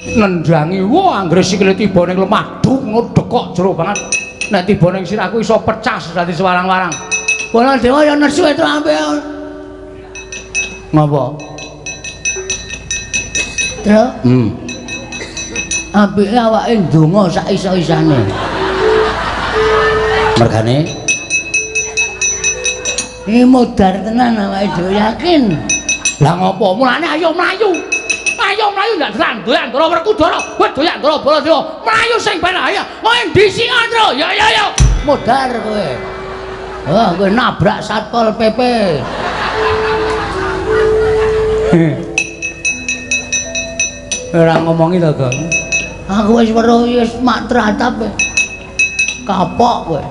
Nendangi wah anggere sikile tiba ning lemah duk ngono dekok jero banget. Nek tiba ning sirahku iso pecah dadi sewarang-warang. Baladewa ya nesu itu ampe. Ngapa? Truk. Apike awake ndonga sak iso-isane. Mergane iki modar tenan awake dhewe yakin. Lah ngopo? Mulane ayo mlayu. Ayo mlayu ndak doyan Ndara Werkudara, kowe doyan Ndara Baladewa. Mlayu sing ben ayo. Kowe ndisi Andro. Ya ya ya. Modar kowe. Wah, kowe nabrak Satpol PP. Ora ngomongi to, Gong. Aku wis weruh wis mak tratap. Kapok kowe.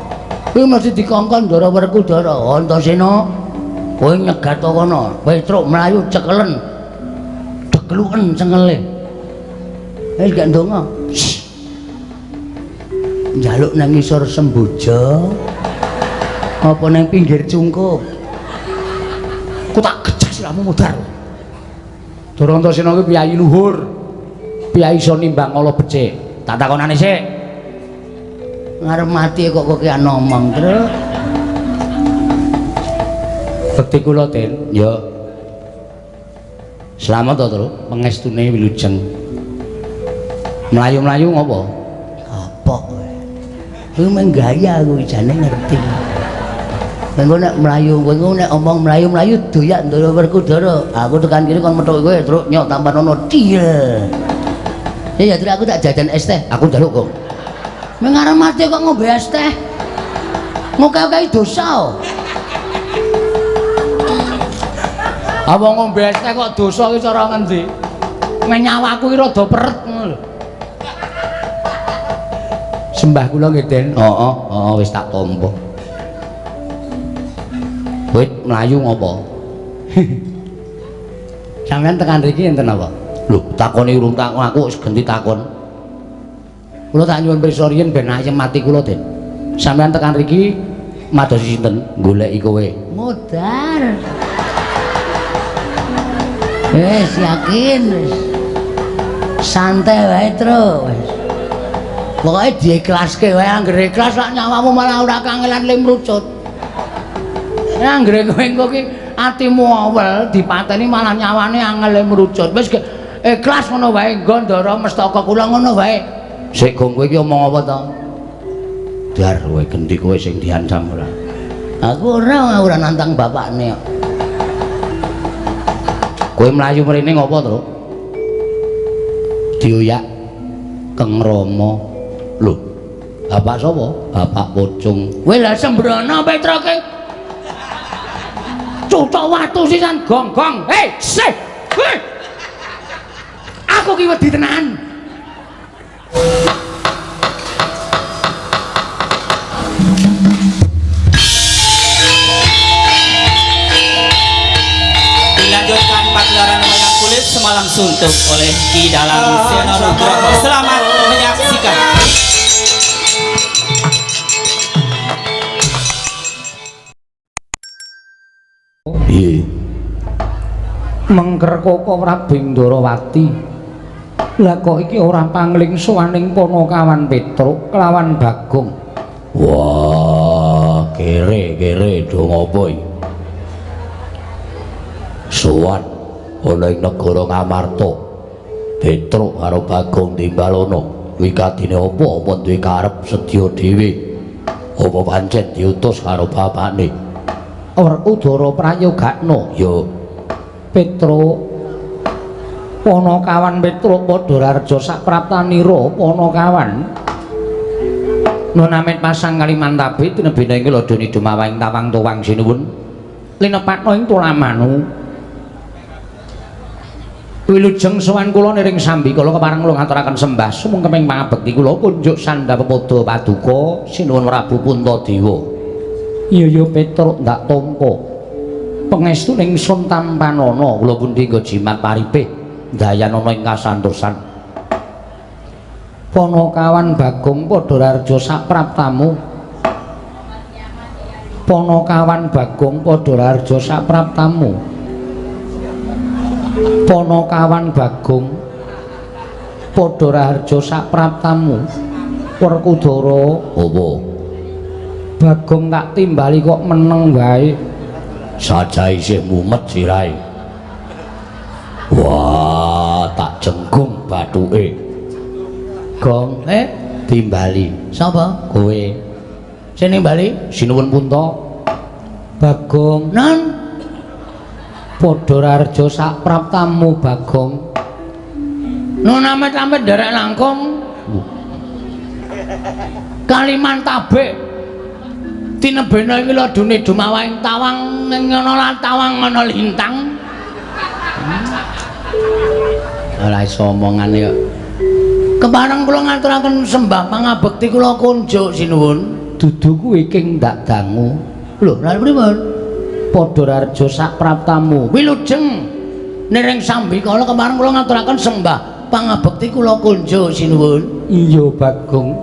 Kuwi mesti dikongkon Ndara Werkudara. Antasena, kowe nyegat kono. Petruk mlayu cekelen. Dekluken cengele. Wis gak ndonga. Njaluk nang ngisor semboja. Apa nang pinggir cungkup? Ku tak gejah siramu modar. Ndara Antasena kuwi piyayi luhur. Piyayi iso nimbang ala becik. Tak takonane sik. Ngarep mati kok kokean ngomong, Truk. Bekti kula, Den. Ya. Slamet to, Truk, pengestune wilujeng. Mlayu-mlayu ngopo? Kapok kowe. Kuwi mung gaya kuwi jane ngerti. Engko nek mlayu, kowe engko nek omong mlayu-mlayu doyak Ndara Werkudara. Aku tekan kene kon metuk kowe, Truk, nyok tampan ono til. Ya ya, Truk, aku tak jajan es teh. Aku njaluk kok. Mung arep mati kok ngombe es teh. Ngoke-oke dosa. Apa ngombe es teh kok dosa iki cara ngendi? Nyawaku iki rada peret ngono lho. Sembah kula nggih, Den. Heeh, heeh wis tak tampa. Wit mlayu ngopo? Sampeyan tekan mriki enten apa? Lho, takoni urung takon aku wis genti takon. Kula tak nyuwun pirsa riyin ben ayem ati kula, Den. Sampeyan tekan mriki madosi sinten? Goleki kowe. Modar. Wis yakin wis. Santai wae, Truk. Wis. Pokoke diikhlaske wae, anggere ikhlas lak nyawamu malah ora kangelan le mrucut. Anggere kowe engko ki atimu awel dipateni malah nyawane angel le mrucut. Wis ikhlas ngono wae nggo Ndara Mestaka kula ngono wae. Sik gong kowe iki omong apa to? Dar kowe gendi kowe sing diancam ora. Aku ora nantang bapakne kok. Kowe mlayu mrene ngopo, Truk? Dioyak Keng Rama. Lho, bapak sapa? Bapak Pocung. Kowe lha sembrono Petroke. Cucuk watu sisan gong-gong. Hei, sih. Hei. Aku ki wedi tenan. Dilanjutkan pagelaran wayang kulit semalam suntuk oleh Ki Dalang Seno Nugroho. Selamat menyaksikan. Iya. Mengker koko Prabu Ndarawati. Lah kok iki ora pangling sowaning Panakawan Petruk kelawan Bagong. Wah, kere-kere do ngopo iki? Sowan ana ing negara Ngamarta. Petruk karo Bagong timbalono. Wikatine apa apa duwe karep sedya dhewe? Apa pancen diutus karo bapakne? Werkudara prayogakna. Ya. Petruk Panakawan Petruk padha raja sapraptanira Panakawan. Nun amit pasang Kalimantabe tinebina ing ladoni dumawahing tawang tuwang sinuwun. Linepatna ing Tulamanu. Wilujeng sowan kula niring sambi kula kepareng kula ngaturaken sembah sumengkeming pangabekti kula kunjuk sandha pepada paduka sinuwun Prabu Puntadewa. Iya ya Petruk ndak tampa. Pangestu ning sun tampanana kula pundi nggo jimat paripih dayanana ing kasantosan. Panakawan Bagong padha raja sapraptamu. Panakawan Bagong padha raja sapraptamu. Panakawan Bagong Padha raharja sapraptamu. Werkudara, Apa? Bagong tak timbali kok meneng wae. Saja isih mumet sirahe. Wah, tak jenggung bathuke. Gong, Timbali sapa? kowe. Sing nimbali? Sinuwun Punta. Bagong, Non. Padha raharja sapraptamu Bagong. Nun amit-amit nderek langkung. Kalimantabek. Tinebena iki ladune dumawahing tawang ing ana lan tawang ana lintang. Ora iso omongane kok. Kepareng kula ngaturaken sembah pangabekti kula kunjuk sinuwun. Dudu kuwi king ndak dangu. Lho, lha pripun? Padha raharja sapraptamu. Wilujeng niring sambikala kepareng kula ngaturaken sembah pangabekti kula kunjuk sinuwun. Iya Bagong,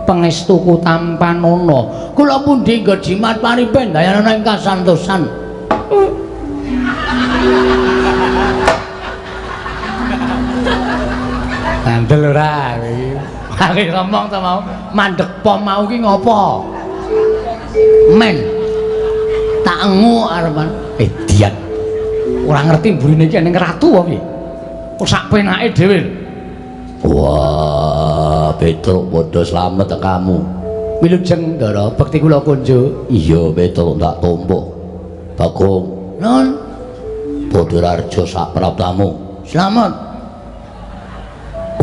pangestuku tampanana. Kula pundi nggo jimat paripen dayanana ing kasantosan. Bandel ora kowe iki. Aku ngomong to mau, mandek pom mau ki ngopo? Men. Tak engu arepan. Dian. Ora ngerti mburine iki ning ratu apa piye? Kok sak penake dhewe. Wah, Petruk padha slamet kamu. Wilujeng Ndara, bekti kula kunjuk. Iya, Petruk tak tampa. Bagong, Nun, padha raharja sapraptamu. slamet.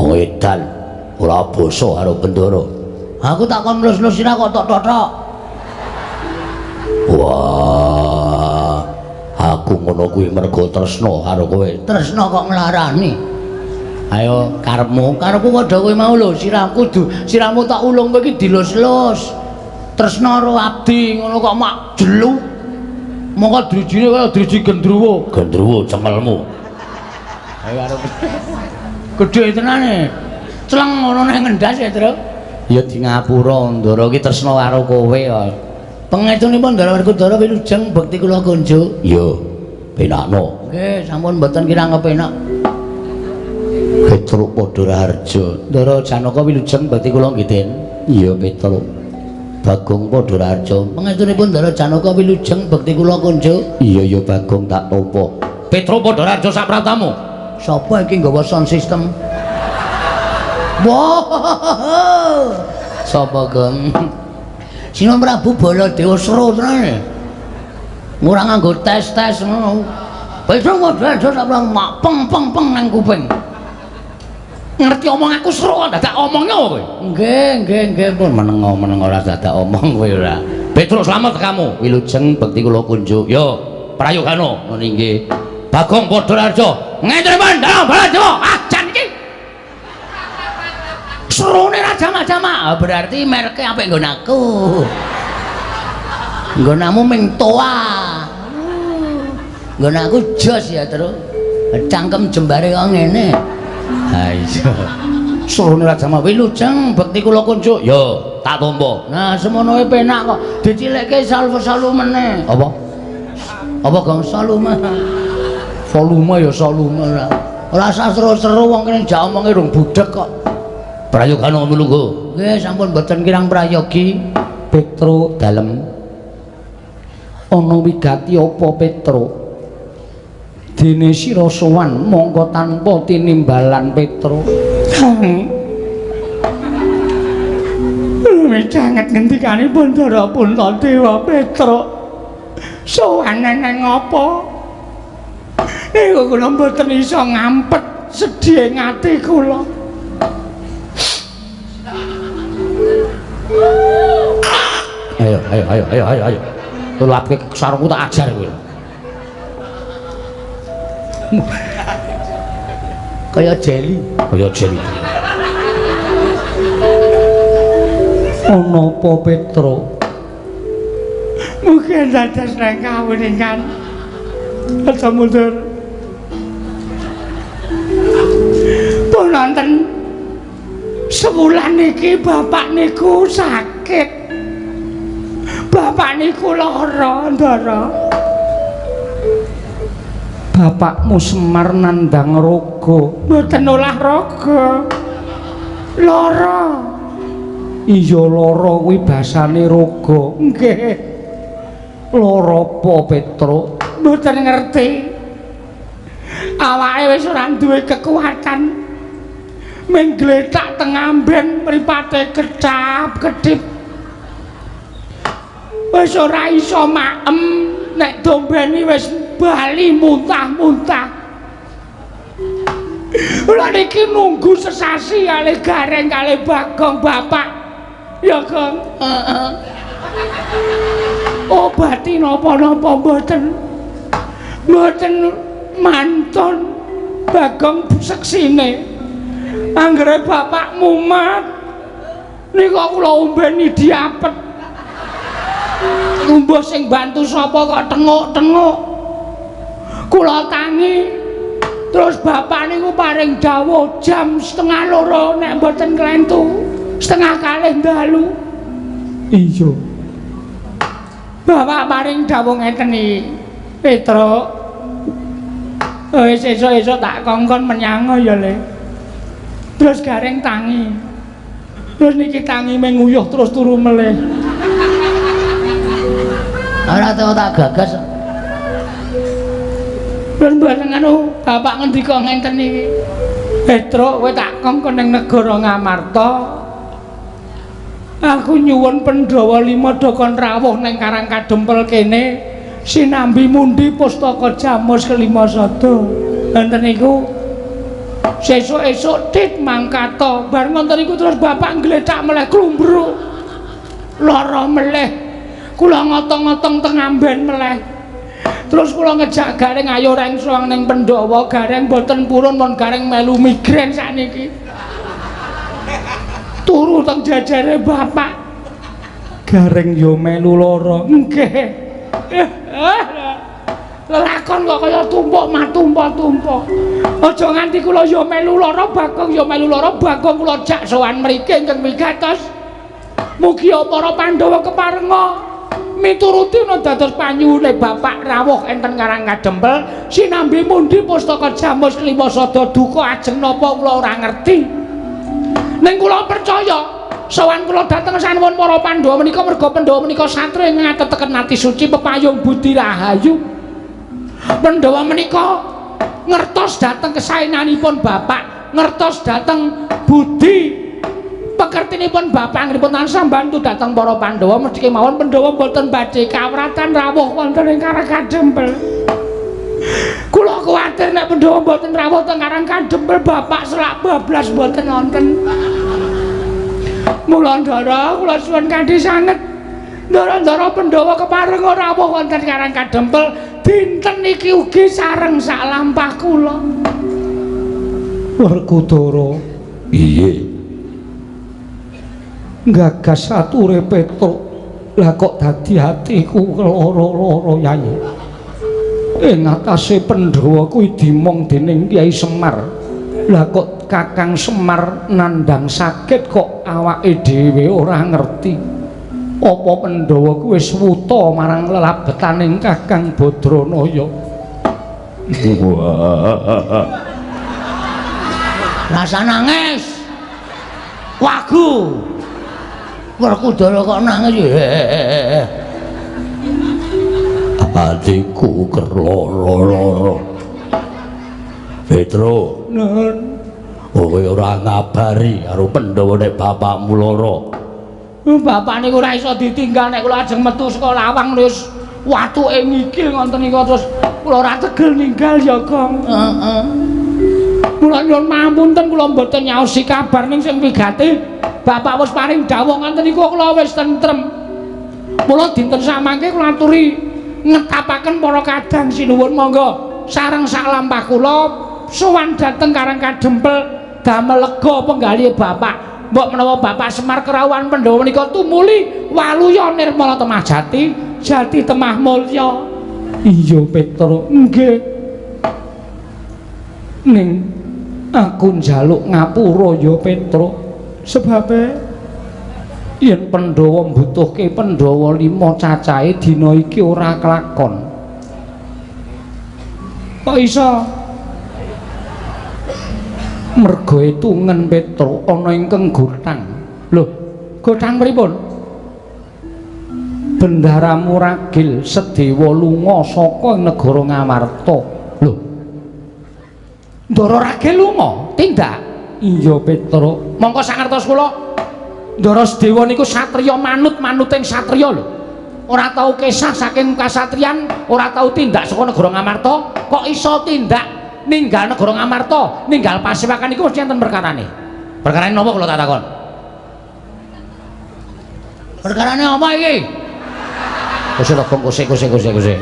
Wong edan ora basa karo Bendara. Aku tak kon nglus-nglus sira kok tok totok. Wah, aku ngono kuwi mergo tresna karo kowe. Tresna kok nglarani. Ayo karepmu. Karepku padha kowe mau lho, sirahku du, sirahmu tak ulung kowe iki dilus-lus. Tresna karo abdi ngono kok mak jelu. Mongko drijine kaya driji gendruwo. Gendruwo cengelmu. Ayo arep. Gedhe tenane. Cleng ngono nang ngendas ya, Truk. Ya di ngapura Ndara iki tresna karo kowe kok. Pangestunipun Ndara Werkudara wilujeng bekti kula kunjuk. Iya, penakno. Nggih, sampun mboten kirang kepenak. Petruk padha raharja. Ndara Janaka wilujeng bekti kula nggih, Den. Iya, Petruk. Bagong padha raharja. Pangestunipun Ndara Janaka wilujeng bekti kula kunjuk. Iya, ya Bagong tak tampa. Petruk padha raharja sapraptamu. Sapa iki nggawa sound system? Wah. Sapa, Gong? Sinuwun Prabu Baladewa seru tenan. Ora nganggo tes-tes ngono. Petruk padha raharja sapraptamu mak peng peng peng nang kuping. Ngerti omong aku seru kok dadak omongnya kowe. Nggih, nggih, nggih pun Menengo-menengo ora dadak omong kowe ora. Petruk slamet kamu. Wilujeng bekti kula kunjuk. Yo, prayogano. Ngono nggih. Bagong padha raharja. Ngentre Ndara Baladewa. Ah, jan iki. Serune ra jamak-jamak. Ah, berarti merke apik nggon aku. Nggonamu ming toa. Nggon aku jos ya, Truk. Cangkem jembare kok ngene. Ha iya. Serune ra jamak. Wilujeng bekti kula kunjuk. Yo, tak tampa. Nah, semono e penak kok. Dicilikke salve-salu meneh. Apa? Apa gong salume? Volume ya volume Ora. Ora usah seru-seru wong kene jak omonge rung budhek kok. Prayogana mlungguh. Nggih, sampun mboten kirang prayogi. Petruk dalem. Ana wigati apa Petruk? Dene sira sowan mongko tanpa tinimbalan Petruk. Luwih ngendikanipun Ndara Puntadewa Petruk. Sowan nang apa? Niku kula mboten iso ngampet sedih ing ati kula. Ayo, ayo, ayo, ayo, ayo, ayo. Tulapke sarungku tak ajar kowe. Kaya jeli. Kaya jeli. Ana apa Petruk? Mungkin dados nang kawuningan. Aja mundur. Pun nonton sewulan niki bapak niku sakit. Bapak niku lara, Ndara. Bapakmu Semar nandhang raga. Mboten olah raga. Lara. Iya lara kuwi basane raga. Nggih. Lara apa, Petruk? Mboten ngerti. Awake wis ora duwe kekuatan. Ming glethak teng amben mripate kecap-kedip. Wis ora iso maem, nek dombeni wis bali muntah-muntah. Kula niki nunggu sesasi kalih Gareng kalih Bagong bapak. Ya, Gong. Heeh. Obati napa-napa mboten. Mboten mantun Bagong seksine. Anggere bapak mumat nika kula ombeni diapet. Mbuh sing bantu sapa kok tenguk-tenguk. Kula tangi. Terus bapak niku paring dawuh jam 1:30 nek mboten klentu, 1:30 dalu. Iya. Bapak paring dawuh ngeten iki. Petruk. Wis esuk-esuk tak kongkon menyang ya, Le. Terus Gareng tangi. Terus niki tangi menguyuh terus turu melih. Ora tau tak gagas. Terus mboten anu bapak ngendika ngenten iki. Petruk kowe tak kongkon ning negara Ngamarta. Aku nyuwun Pandhawa lima do kon rawuh ning Karang Kadempel kene sinambi mundi pustaka Jamus kelima sada. Wonten niku sesuk-esuk tit mangkata. Bar ngoten niku terus bapak nglethak meleh klumbruk. Lara meleh. Kula ngotong-ngotong teng amben meleh. Terus kula ngejak Gareng ayo reng sowan ning Pandhawa, Gareng mboten purun mon Gareng melu migrain sakniki. Turu teng jajare bapak. Gareng yo melu lara. Nggih. Lelakon kok kaya tumpuk matumpuk-tumpuk. Aja nganti kula yo melu lara, Bagong yo melu lara, Bagong kula jak sowan mriki ingkang wigatos. Mugi para Pandhawa keparenga mituruti ana dados panyuwune bapak rawuh enten Karang Kadempel sinambi mundi pustaka Jamus kelima sada duka ajeng napa kula ora ngerti. Ning kula percaya sowan kula dhateng sanuwun para Pandhawa menika merga Pandhawa menika satriya ingkang ateteken ati suci pepayung budi rahayu. Pandhawa menika ngertos dhateng kesaenanipun bapak, ngertos dhateng budi pekertinipun bapak anggenipun tansah mbantu dhateng para Pandhawa mesti kemawon Pandhawa mboten badhe kawratan rawuh wonten ing Karang Kadempel. Kula kuwatir nek Pandhawa mboten rawuh teng Karang Kadempel bapak selak bablas mboten wonten. Mula ndara kula suwun kanthi sanget. Ndara-ndara Pandhawa kepareng rawuh wonten Karang Kadempel dinten iki ugi sareng sak lampah kula. Werkudara. Piye? Gagas ature Petruk. Lah kok dadi atiku lara-lara Yai. Ing atase Pandhawa kuwi dimong dening Kyai Semar. Lah kok Kakang Semar nandhang sakit kok awake dhewe ora ngerti. Apa Pandhawa kuwi wis wuta marang lelabetaning Kakang Badranaya? Wah. Rasa nangis. Wagu. Werkudara kok nangis. Atiku kerloro-loro. Petruk, Nun. Kowe ora ngabari karo Pandhawa nek bapakmu lara. Bapak niku ora iso ditinggal nek kula ajeng metu saka lawang wis watuke ngikil ngoten niku terus kula ora tegel ninggal ya, Gong. Heeh. Mula nyuwun pangapunten kula mboten nyaosi kabar ning sing wigati bapak wis paring dawuh ngoten niku kula wis tentrem. Mula dinten samangke kula aturi ngetapaken para kadang sinuwun monggo sareng sak lampah kula sowan dhateng Karang Kadempel damel lega penggalih bapak. Mbok menawa Bapak Semar kerawuhan Pandhawa menika tumuli waluya nirmala temah jati, jati temah mulya. Iya Petruk, nggih. Ning aku njaluk ngapura ya Petruk, sebabe yen Pandhawa mbutuhke Pandhawa lima cacahe dina iki ora kelakon. Kok iso? Merga etungen Petruk ana ingkang gotang. Lho, gotang pripun? Bendaramu Ragil Sedewa lunga saka negara Ngamarta. Lho. Ndara Ragil lunga? Tindak. Iya, Petruk. Mongko sangertos kula, Ndara Sedewa niku satriya manut-manuting satriya lho. Ora tau kesah saking kasatriyan, ora tau tindak saka negara Ngamarta, kok iso tindak ninggal negara Ngamarta, ninggal pasewakan iku mesti enten perkarane. Perkarane napa kula tak takon? Perkarane apa iki? Kose to, Gong, kose kose kose kose.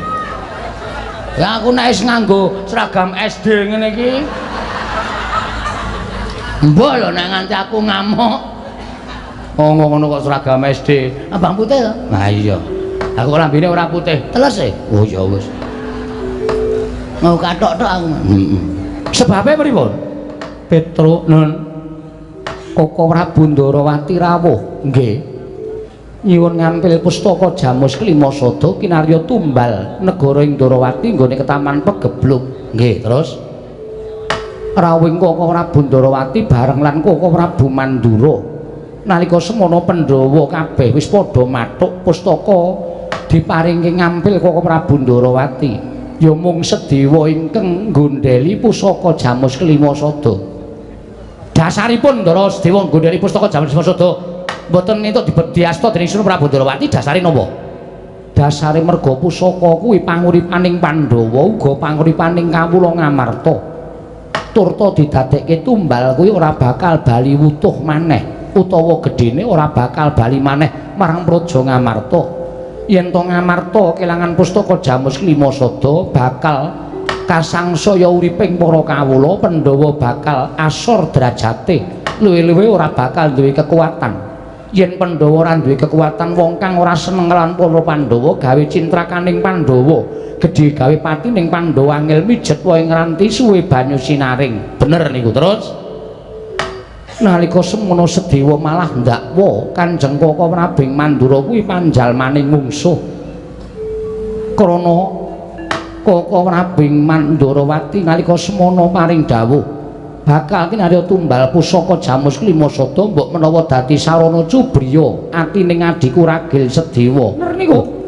Ya aku nek wis nganggo seragam SD ngene iki. Mbok lho nek nganti aku ngamuk. Oh ngono kok seragam SD. Abang putih to? Nah iya. Aku lambene ora putih. Teles e? Oh ya wis. Mau kathok tok aku. Heeh. Sebabe pripun? Petruk nun Koko Prabu Ndarawati rawuh. Nggih. Nyuwun ngampil pustaka Jamus Klima Sada kinarya tumbal negara ing Ndarawati nggone ketaman Pegebluk. Nggih, terus rawuhing Koko Prabu Ndarawati bareng lan Koko Prabu Mandura. Nalika semono Pandhawa kabeh wis padha mathuk pustaka diparingke ngampil Koko Prabu Ndarawati. Ya mung Sedewa ingkang nggondheli pusaka Jamus Klima Sada. Dasaripun Ndara Sedewa nggondheli pustaka Jamus Klima Sada mboten entuk dibedhiyasta dening Sri Prabu Ndarawati dasare napa? Dasare merga pusaka kuwi panguripaning Pandhawa uga panguripaning kawula Ngamarta. Turta didadekke tumbal kuwi ora bakal bali wutuh maneh utawa gedhene ora bakal bali maneh marang Praja Ngamarta. Yen to Ngamarta kelangan pustaka Jamus Klima Sada bakal kasangsaya uriping para kawula, Pandhawa bakal asor derajate, luwih-luwih ora bakal duwe kekuatan. Yen Pandhawa ora duwe kekuatan, wong kang ora seneng lan para Pandhawa gawe cintrakaning Pandhawa, gedhe gawe patining Pandhawa angel mijet wae ngranti suwe banyu sinaring. Bener niku. Terus nalika semono Sedewa malah ndakwa Kanjeng Koko Prabu Mandura kuwi panjalmaning mungsuh. Krana Koko Prabu Mandurawati nalika semono paring dawuh bakal kinarya tumbal pusaka Jamus Klima Sada mbok menawa dadi sarana cubriya atining adhiku Ragil Sedewa. Bener niku.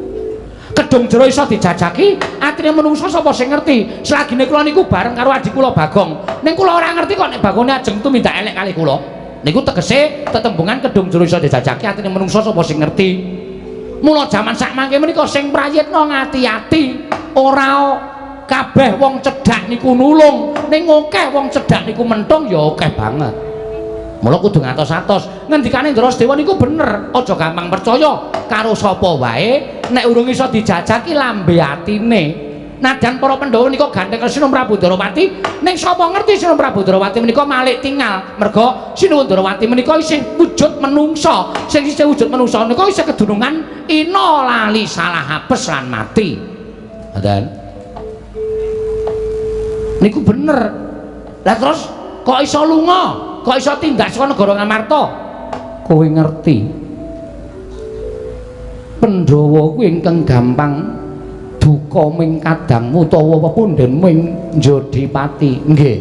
Kedung jero iso dijajaki atine menungsa sapa sing ngerti. Selagine kula niku bareng karo adhi kula Bagong. Ning kula ora ngerti kok nek Bagone ajeng tumindak elek kali kula. Niku tegese tetembungan kedung jero iso dijajaki atine menungsa sapa sing ngerti. Mula jaman sakmangke menika sing prayitna ngati-ati, ora kabeh wong cedhak niku nulung, ning akeh wong cedhak niku mentung ya akeh banget. Mula kudu ngatos-atos. Ngendikane Ndara Sedewa niku bener, aja gampang percaya karo sapa wae nek urung iso dijajaki lambe atine. Najan para Pandhawa nika gandeng Sinuwun Prabu Ndarawati, ning sapa ngerti Sinuwun Prabu Ndarawati menika malik tingal. Merga Sinuwun Ndarawati menika isih wujud menungsa. Sing isih wujud menungsa menika isih kedunungan ina lali salah apes lan mati. Ngoten. Niku bener. Lah terus kok iso lunga? Kok iso tindak saka negara Ngamarta? Kowe ngerti. Pandhawa kuwi ingkang gampang duka ming kadangmu utawa pepundhenmu ing Jodipati. Nggih.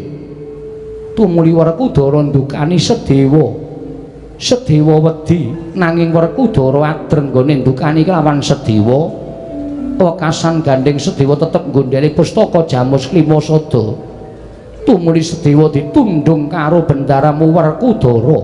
Tumuli Werkudara ndukani Sedewa. Sedewa wedi nanging Werkudara adreng nggone ndukani kelawan Sedewa. Wekasan gandeng Sedewa tetep nggondheli pustaka Jamus Klima Sada. Tumuli Sedewa ditundung karo bendaramu Werkudara.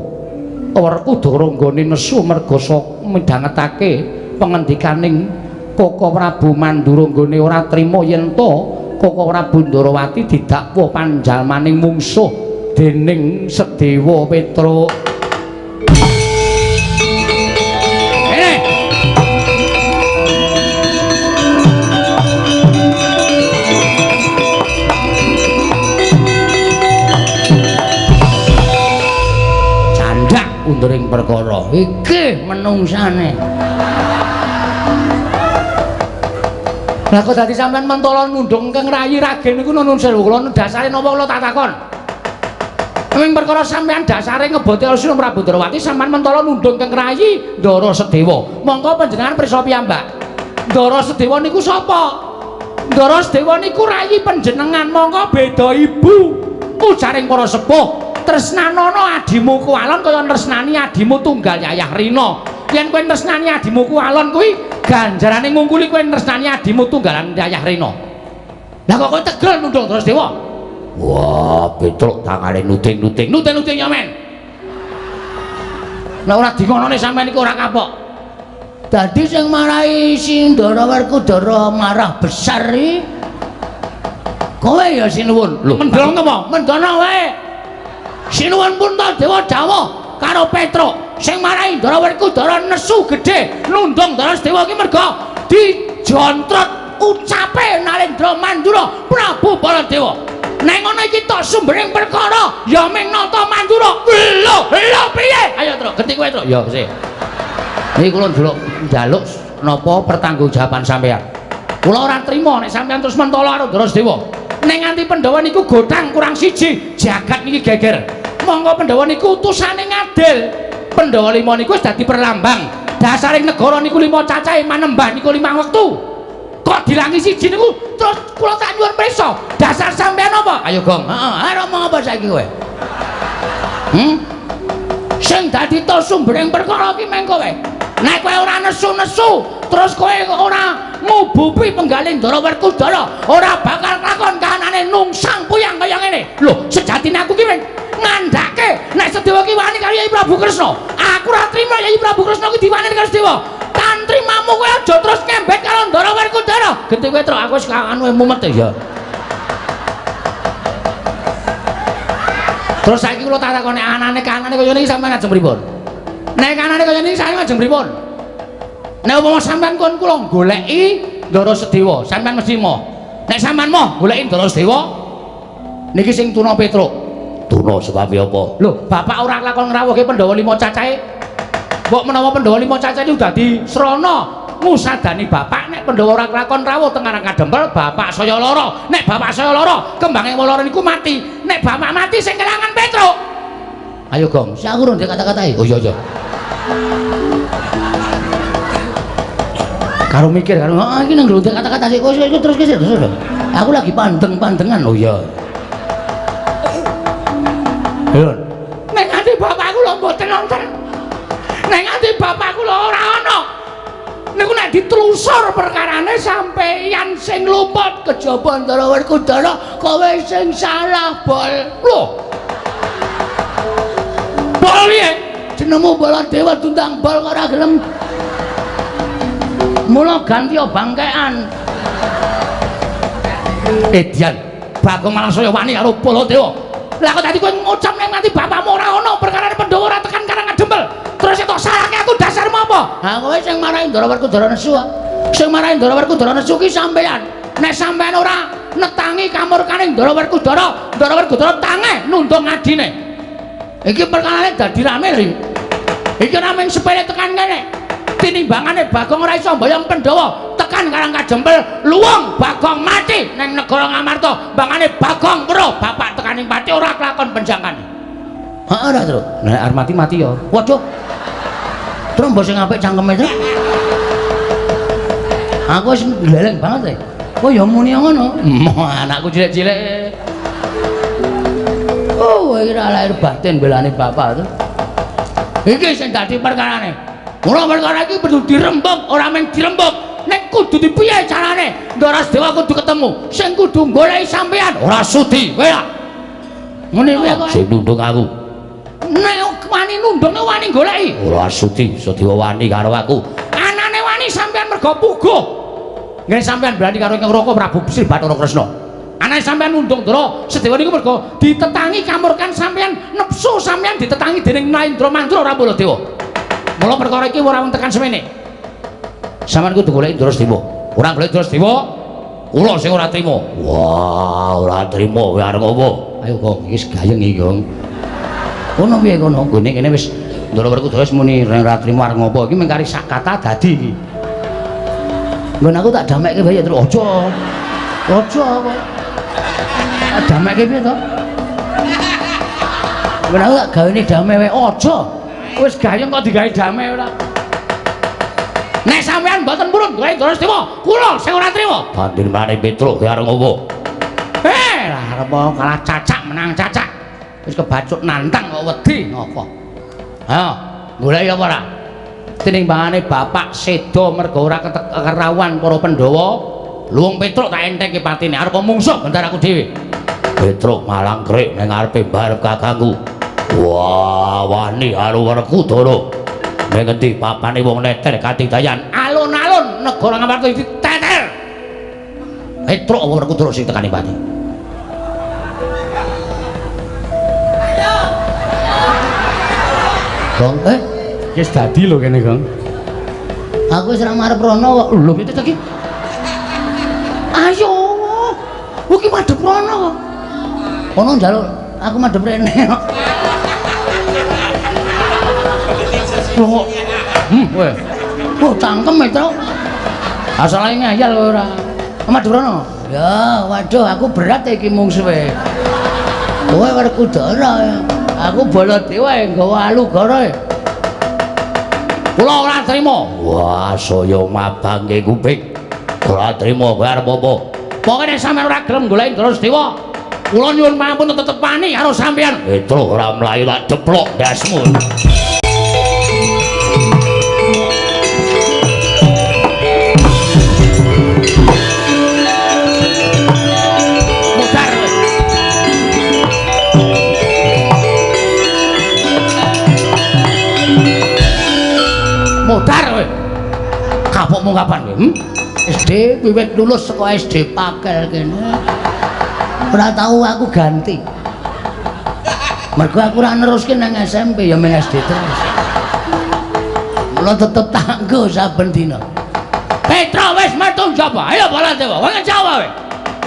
Werkudara nggone nesu merga midhangetake pengendikaning Koko Prabu Mandura nggone ora trima yen to Koko Prabu Ndarawati didakwa panjalmaning mungsuh dening Sedewa Petruk. Candhak unduring perkara iki menungsane. Lah kok dadi sampean mentolo nundung keng rayi Ragil niku nun sewu kula dasare napa kula tak takon. Ming perkara sampean dasare ngebote Sinuwun Prabu Ndarawati sampean mentolo nundung keng rayi Ndara Sedewa. Mongko panjenengan pirsa piyambak. Ndara Sedewa niku sapa? Ndara Sedewa niku rayi panjenengan mongko beda ibu. Ujaring para sepuh, tresnanana adimu kuwalon kaya tresnani adimu tunggal Yayah Rina. Yen kowe tresnani adimu kuwalon kuwi ganjarane ngungkuli kowe tresnani adimu tunggalan Yayah Rina. Lah kok kowe tegel nundung Ndara Sedewa? Wah, Petruk tangane nuting-nuting. Nuting-nuting ya men. Lah ora dingonone sampean iku ora kapok. Dadi sing marahi si Ndara Werkudara marah besar iki kowe ya sinuwun. Lho, mendong apa? Mendono wae. Sinuwun Puntadewa dawuh karo Petruk sing marahi Ndara Werkudara nesu gedhe nundung Ndara Sedewa iki merga dijontrot ucape Narendra Mandura Prabu Baladewa. Nek ngono iki tok sumbering perkara ya ming nata Mandura. Lho, lho piye? Ayo Truk, genti kowe Truk. Ya sik. Niki kula njaluk napa pertanggungjawaban sampean. Kula ora trima nek sampean terus mentolo karo Ndara Sedewa. Nek nganti Pandhawa niku gothang kurang siji, jagat niki geger. Monggo Pandhawa niku utusane ngadil. Pandhawa lima niku wis dadi perlambang. Dasaring negara niku lima cacahe manembah niku limang wektu. Kok dilangi siji niku terus kula tak nyuwun prisa. Dasar sampean apa? Ayo Gong. Heeh, arep omong apa saiki kowe? Sing dadi to sumbering perkara iki meng kowe. Nek kowe ora nesu-nesu, terus kowe ora ngubupi penggalih Ndara Werkudara, ora bakal kelakon kahanane nungsang puyang kaya ngene. Lho, sejatine aku ki ngandhake nek Sedewa ki wani karo Yai Prabu Kresna. Aku ora trima Yai Prabu Kresna ki diwani karo Sedewa. Tantrimamu kowe aja terus ngembet karo Ndara Werkudara. Genti kowe Truk, aku wis anu mumet ya. Terus saiki kula tak takoni anane kanane kaya niki sampean ajeng pripun? Nek kanane kaya niki sampean ajeng pripun? Nek umpama sampean kon kula goleki Ndara Sedewa, sampean mesti moh. Nek sampean moh goleki Ndara Sedewa niki sing tuna Petruk. Tuna sebab apa? Lho, bapak ora lakon ngrawuhke Pandhawa lima cacahe. Mbok menawa Pandhawa lima cacahe niku dadi srana ngusadani bapak nek Pandhawa ora lakon rawuh teng Karang Kadempel, bapak saya lara. Nek bapak saya lara, kembange lara niku mati. Nek bapak mati sing kelangan Petruk. Ayo Gong, sik aku rung kata-katae. Oh iya iya. Karo mikir karo heeh iki nang ndek kata-kata sik kowe terus terus. Aku lagi pandeng-pandengan. Oh iya. Lho. Nek nganti bapakku lho mboten nonton. Nek nganti bapakku lho ora ana. Niku nek ditelusur perkarane sampeyan sing luput kejaba Ndara Werkudara kowe sing salah, Bol. Lho. Bol piye? Jenengmu Baladewa tundang bol kok ora gelem. Mula ganti bangkean. Edian, Bagong malah saya wani karo Baladewa. Lah kok tadi kowe ngucap nek nganti bapakmu ora ana perkarane Pandhawa ora tekan Karang Kadempel. Terus tok salahke aku dasarmu apa? Ha kowe sing marahi Ndara Werkudara nesu. Sing marahi Ndara Werkudara nesu ki sampean. Nek sampean ora netangi kamurkane Ndara Werkudara, Ndara Werkudara tangeh nundung adine. Iki perkarane dadi rame lho. Iki ora mung sepele tekan kene. Tinimbangane Bagong ora iso mboyong Pandhawa tekan Karang Kadempel, luwung Bagong mati nang negara Ngamarta. Mbangane Bagong weruh bapak tekaning pati ora kelakon penjangkane. Heeh ora, Truk. Nek arep mati mati ya. Waduh. Truk mbok sing apik cangkeme, Truk. Aku wis gleleng banget e. Kowe ya muni ngono. Moh anakku cilik-cilik. Oh, iki ora lahir batin belane bapak, Truk. Iki sing dadi perkarane. Mula perkara iki perlu dirembug, ora mung dirembug, nek kudu dipiye carane? Ndara Sedewa kudu ketemu, sing kudu goleki sampean ora sudi kowe lah. Ngene kuwi kok. Sing nundung aku. Nek wani nundung wani goleki. Ora sudi, Sedewa wani karo aku. Anane wani sampean mergo puguh. Nggih sampean berani karo Ingkang Raka Prabu Sri Bathara Kresna. Anane sampean nundung Ndara Sedewa niku mergo ditetangi kamurkan sampean, nepsu sampean ditetangi dening Naendra Mandura ora Baladewa. Mula perkara iki ora wong tekan semene. Sampeyan kudu goleki Ndara Sedewa. Ora golek Ndara Sedewa, kula sing ora trima. Wah, ora trima kowe arep apa? Ayo Gong, iki gayeng iki, Gong. Kono piye kono? Nggone kene wis Ndara Werkudara wis muni ora trima arep ngopo. Iki mung kari sak kata dadi iki. Nggon aku tak damekke wae terus aja. Aja kowe. Tak damekke piye to? Nggon aku tak gawene dame wae aja. Wis gayeng kok digawe dame ora. Nek sampean mboten purun golek Ndara Sedewa, kula sing ora trima. Tandingane Petruk kowe arep ngopo? Lah arep kalah cacak menang cacak. Wis kebacut nantang kok wedi ngopo. Ha, golek apa ora? Tinimbangane bapak seda mergo ora kerawuhan para Pandhawa, luwung Petruk tak entengke patine arep mungsuh bentar aku dhewe. Petruk malang krik ning ngarepe mbarep kakangku. Wah, wani karo Werkudara. Ning ngendi papane wong neter katidayan? Alun-alun negara Ngamarta iki teter. Petruk apa Werkudara sing tekani pati? Gong, wis dadi lho kene, Gong. Aku wis ora marep rono kok. Lho, piye iki? Ayo. Iki madhep rono kok. Ono njaluk aku madhep rene kok. Lho kok. Kowe. Oh, cangkem e, Truk. Asale ngayal kowe ora. Madhep rono. Ya, waduh aku berat iki mungsuhe. Kowe Werkudara. Aku Baladewa nggawa alugara. Kula ora trima. Wah, saya mabangke kuping. Ora trima kowe arep apa? Pokoke nek sampeyan ora gelem golek Ndara Sedewa, kula nyuwun pamunten tetep wani karo sampeyan. Petruk ora mlayu tak deplok ndasmu. Mudar. Mudar kowe. Kapokmu kapan kowe? SD wiwit lulus saka SD Pakel kene. Ora tau aku ganti. Mergo aku ora neruske nang SMP ya mung SD terus. Mula tetep tanggo saben dina. Petruk wis metu njaba. Ayo Baladewa, wong Jawa kowe.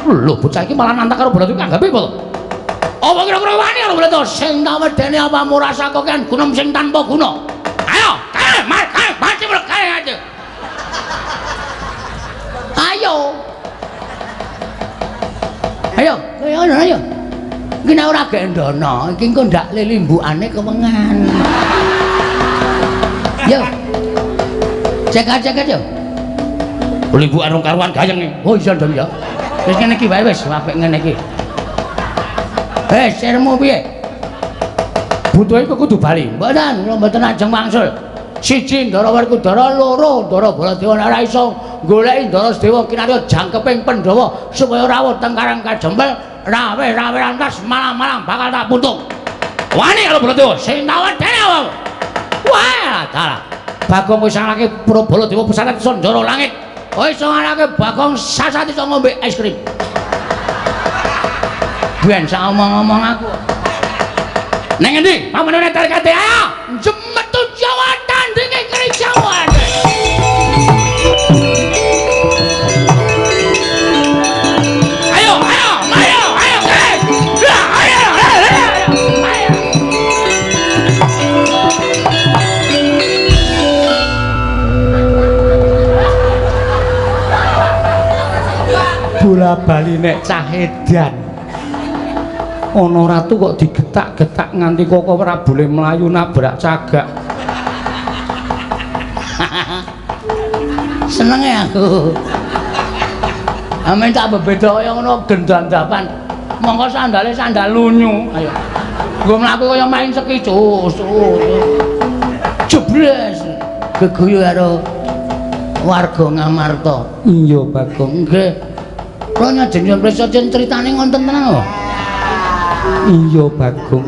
Lho bocah iki malah nantang karo Baladewa anggape apa to? Apa kira-kira wani karo Baladewa sing tak wedeni apamu rasa kokean gunem sing tanpa guna. Ayo, kae, mar, kae, mati kae aja. Ayo. Ayo, ayo, ayo. Iki nek ora gendono, iki engko ndak lelimbukane kewengan. Yo. Cek-cek yo. Limbukan rong karuan gayeng. Oh iya ndong ya. Wis ngene iki wae wis apik ngene iki. Eh, sirmu piye? Butuhe kok kudu bali. Mboten, kula mboten ajeng wangsul. Siji Ndara Werkudara, loro Ndara Baladewa nek ora iso goleki Ndara Sedewa kinarya jangkeping Pandhawa supaya rawuh teng Karang Kajempel, rawe-rawe lantas malam-malam bakal tak puntung. Wani karo Baladewa sing tak wedeni awakmu. Wah, dalah. Bagong wis ngalahke Baladewa pesawat iso njara langit. Oh iso ngalahke Bagong sasat iso ngombe es krim. Ben sak omong-omong aku. Neng endi? Pamane netel kate ayo. Jemetu Jawa tandinge keri Jawa. Ayo, ayo, ayo, ayo, ayo, ayo, ayo. Bola bali nek cah edan. Ana ratu kok digetak-getak nganti kok ora boleh mlayu nabrak cagak. Senenge aku. Amen tak bebeda kaya ngono gendandapan. Mongko sandale sandal lunyu. Ayo. Nggo mlaku kaya main ski cus. Jebles. Geguyu karo warga Ngamarta. Iya, Bagong. Nggih. Kula nyajeng nyuwun prisa critane ngonten tenan lho. Iya, Bagong.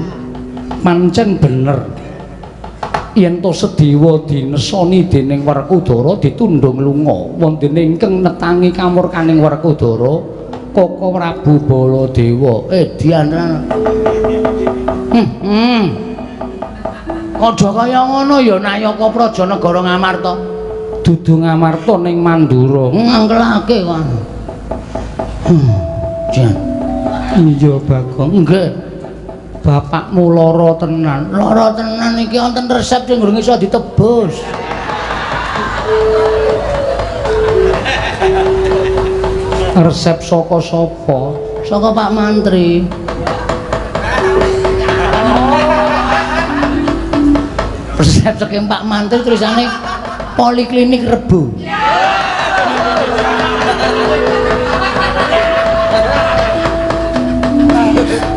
Pancen bener. Yen to Sedewa dinesoni dening Werkudara ditundhung lunga, wonten ingkang netangi kamurkaning Werkudara Koko Prabu Baladewa. Edian tenan. Aja kaya ngono ya Nayaka Praja Negara Ngamarta. Dudu Ngamarta ning Mandura. Ngangkelake kok. Jan. Iya, Bagong. Nggih. Bapakmu lara tenan. Lara tenan iki wonten resep sing durung iso ditebus. Resep saka sapa? Saka Pak Mantri. Resep saking Pak Mantri tulisane Poliklinik Rebo.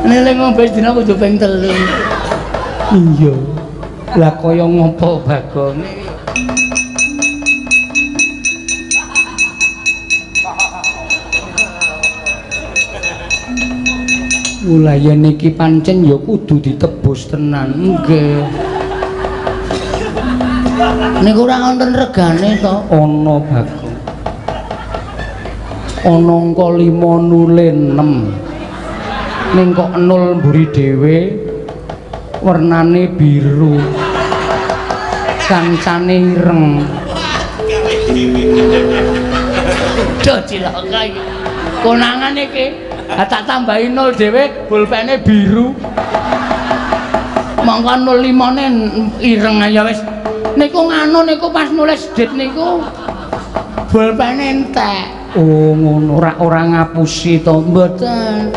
Nek ngombe dina kudu ping 3. Iya. Lah kaya ngopo Bagong? Mula yen iki pancen ya kudu ditebus tenan. Nggih. Niku ora wonten regane to? Ana Bagong. Ana angka 5 nule 6. Ning kok 0 mburi dhewe wernane biru. Kancane ireng. Duh cilaka iki. Konangan iki. Ha tak tambahi 0 dhewe pulpene biru. Mongko 05-ne ireng ya wis. Niku nganu niku pas nulis dit niku pulpene entek. Oh ngono, ora ngapusi to? Mboten.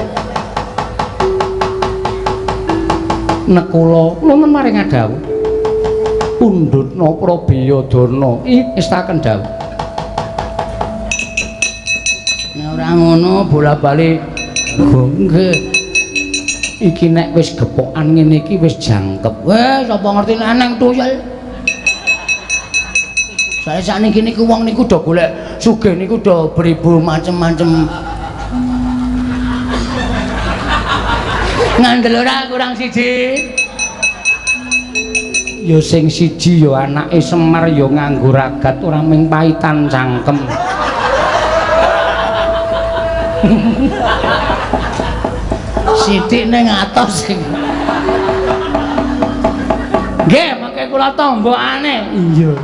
Nek kula nuwun maring dawuh. Pundhutna Prabiyadana estaken dawuh. Nek ora ngono bola-bali nggih. Iki nek wis gepokan ngene iki wis jangkep. Weh, sapa ngerti nek nang tuyul. Sae sakniki niku wong niku do golek sugih niku do beribu macem-macem. Ngandel ora kurang siji. Ya sing siji ya anake Semar ya nganggo ragat ora ming paitan cangkem. Sithik ning atos sing. Nggih, mangke kula tombokane. Iya.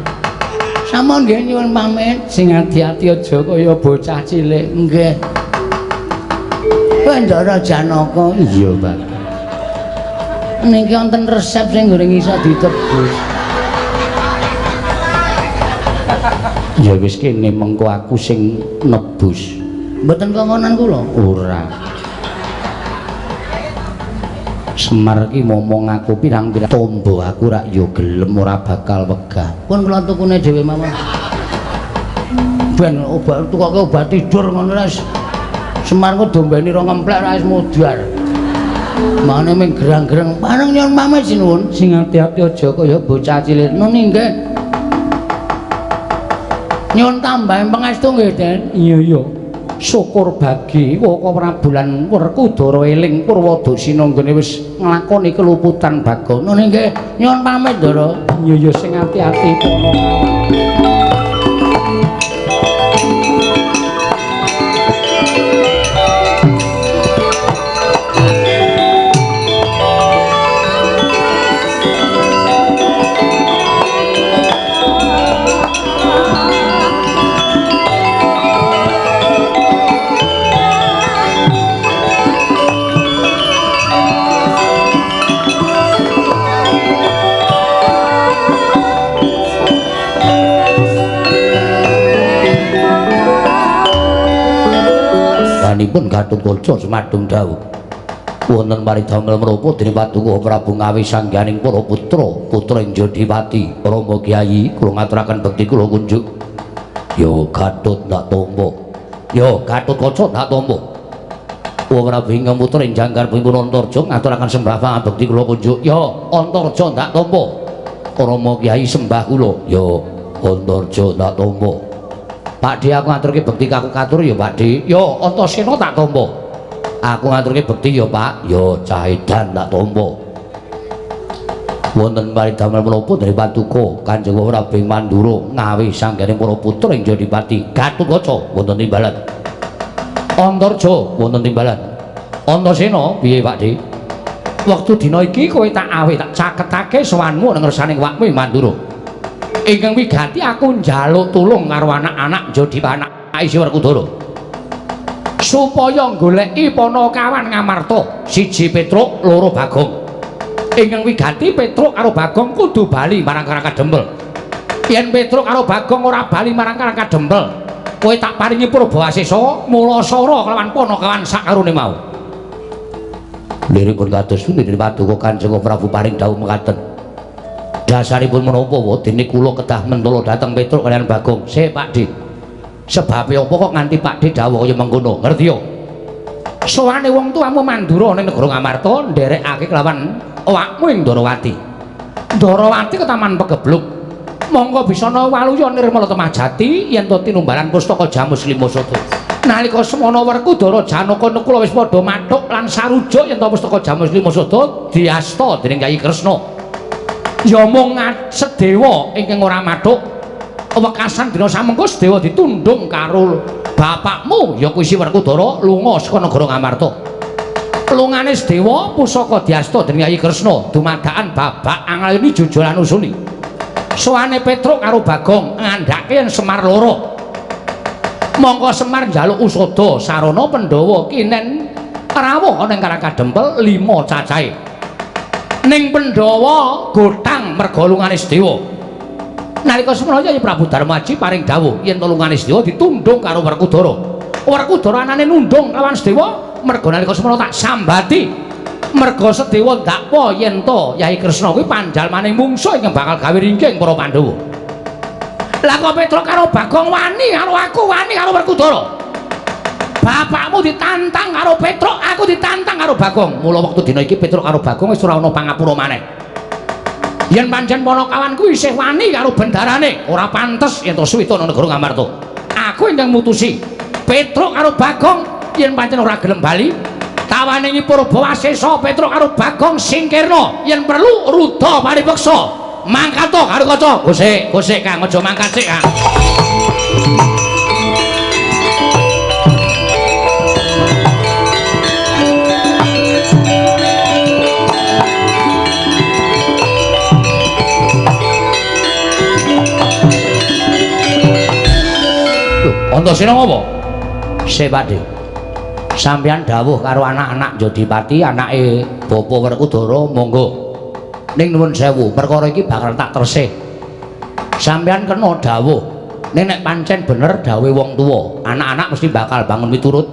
Sampun nggih nyuwun pamit. Sing ati-ati aja kaya bocah cilik. Nggih. Ndara Janaka. Iya, Pak. Niki wonten resep sing goreng iso ditebus. Ya wis kene mengko aku sing nebus. Mboten kongkonan kula? Ora. Semar ki momong aku pirang-pirang tombo aku rak ya gelem ora bakal wegah. Pun kula tukune dhewe mawon. Ben obat tukoke obat tidur ngono wis. Semar kok dombeni rong ngemplek ra wis mudhar. Mane ming gerang-gerang pareng nyuwun pamit sinuwun. Sing ati-ati aja kaya bocah cilik. Nuni nggih. Nyuwun tambahan pangestu nggih, Den. Iya iya. Syukur bagi Waka Prabu lan Werkudara eling Purwadasina nggone wis nglakoni keluputan Bagong. Nuni nggih, nyuwun pamit, Ndara. Iya iya sing ati-ati para kawan. Pun Gatotkaca sumadung dawuh wonten paridamel menapa dening Paduka Prabu Ngawi sangganing para putra putra ing Jodipati. Rama Kyai kula ngaturaken bekti kula kunjuk. Ya Gatot ndak tampa, ya Gatotkaca ndak tampa. Wong Prabu ingkang putra ing jangkar pun Antarja ngaturaken sembah pangabekti kula kunjuk. Ya Antarja ndak tampa. Rama Kyai sembah kula. Ya Antarja ndak tampa. Pak D aku ngaturke bekti kaku katur ya Pak D. Ya Antasena tak tampa. Aku ngaturke bekti ya Pak. Ya Cahidan tak tampa. Wonten paridamel menapa dari Paduka Kanjeng Prabu Mandura Ngawi sangganing para putra ing Jodipati. Gatotkaca wonten timbalan. Antarja wonten timbalan. Antasena piye Pak D? Wektu dina iki kowe tak awe tak caketake sowanmu nang ngersaning wakmu Mandura. Ingkang wigati aku njaluk tulung karo anak-anak Jodipati isi Werkudara supaya goleki Panakawan Ngamarta, siji Petruk, loro Bagong. Ingkang wigati Petruk karo Bagong kudu bali marang Karang Kadempel. Yen Petruk karo Bagong ora bali marang Karang Kadempel, kowe tak paringi purba asesa mulasara kelawan Panakawan sakarone mau. Liripun kados pundi Paduka Kanjeng Prabu paring dawuh mekaten. Dasaripun menapa dene kula kedah mentala dhateng Petruk kaliyan Bagong. Sik Pak Dik. Sebabe apa kok nganti Pak Dik dawuh kaya mengkono? Ngerti yo? Sowane wong tuamu Mandura ning negara Ngamarta nderekake kelawan awakmu ing Ndarawati. Ndarawati ketaman pegebluk. Monggo bisana waluya nirmala temah jati yen to tinumbalan pustaka Jamus Lima Sada. Nalika semana Werkudara Janaka Nakula wis padha mathuk lan sarujuk yen to pustaka Jamus Lima Sada diasta dening Kyai Kresna. Ya mung Sedewa ingkang ora mathuk. Wekasan dina samengko Sedewa ditundung karo bapakmu ya kuwi si Werkudara lunga saka negara Ngamarta. Lungane Sedewa pusaka diasta dening Kyai Kresna dumadakan babak anglayuni jujulan usuli. Sowane Petruk karo Bagong ngandhake yen Semar loro. Mongko Semar njaluk usada sarana Pandhawa kinen rawuh ana ing Karang Kadempel 5 cacahe. Ning Pandhawa gotang merga lungane Sedewa. Nalika semana Kyai Prabu Darmaji paring dawuh yen lungane Sedewa ditundung karo Werkudara. Werkudara anane nundung lawan Sedewa merga nalika semana tak sambati. Merga Sedewa ndakwa yen to Kyai Kresna kuwi panjalmane mungsuh ingkang bakal gawe ringking para Pandhawa. Lah kok Petruk karo Bagong wani karo aku, wani karo Werkudara. Bapakmu ditantang karo Petruk, aku ditantang karo Bagong. Mula wektu dina iki Petruk karo Bagong wis ora ana pangapura maneh. Yen pancen panakawanku isih wani karo bendarane, ora pantes yen to suwita ana negara Ngamarta. Aku ingkang mutusi Petruk karo Bagong yen pancen ora gelem bali, tawane nyi Purba Wasesa Petruk karo Bagong singkirna, yen perlu ruda paripeksa. Mangkat to karo kaca. Gosek, gosek Kang, aja mangkat sik Kang. Antasena ngopo? Sik Pakde. Sampeyan dawuh karo anak-anak Jodipati, anake Bapak Werkudara, monggo. Ning nuwun sewu, perkara iki bakal tak tresih. Sampeyan kena dawuh. Ning nek pancen bener dawuhe wong tuwa, anak-anak mesti bakal bangun miturut.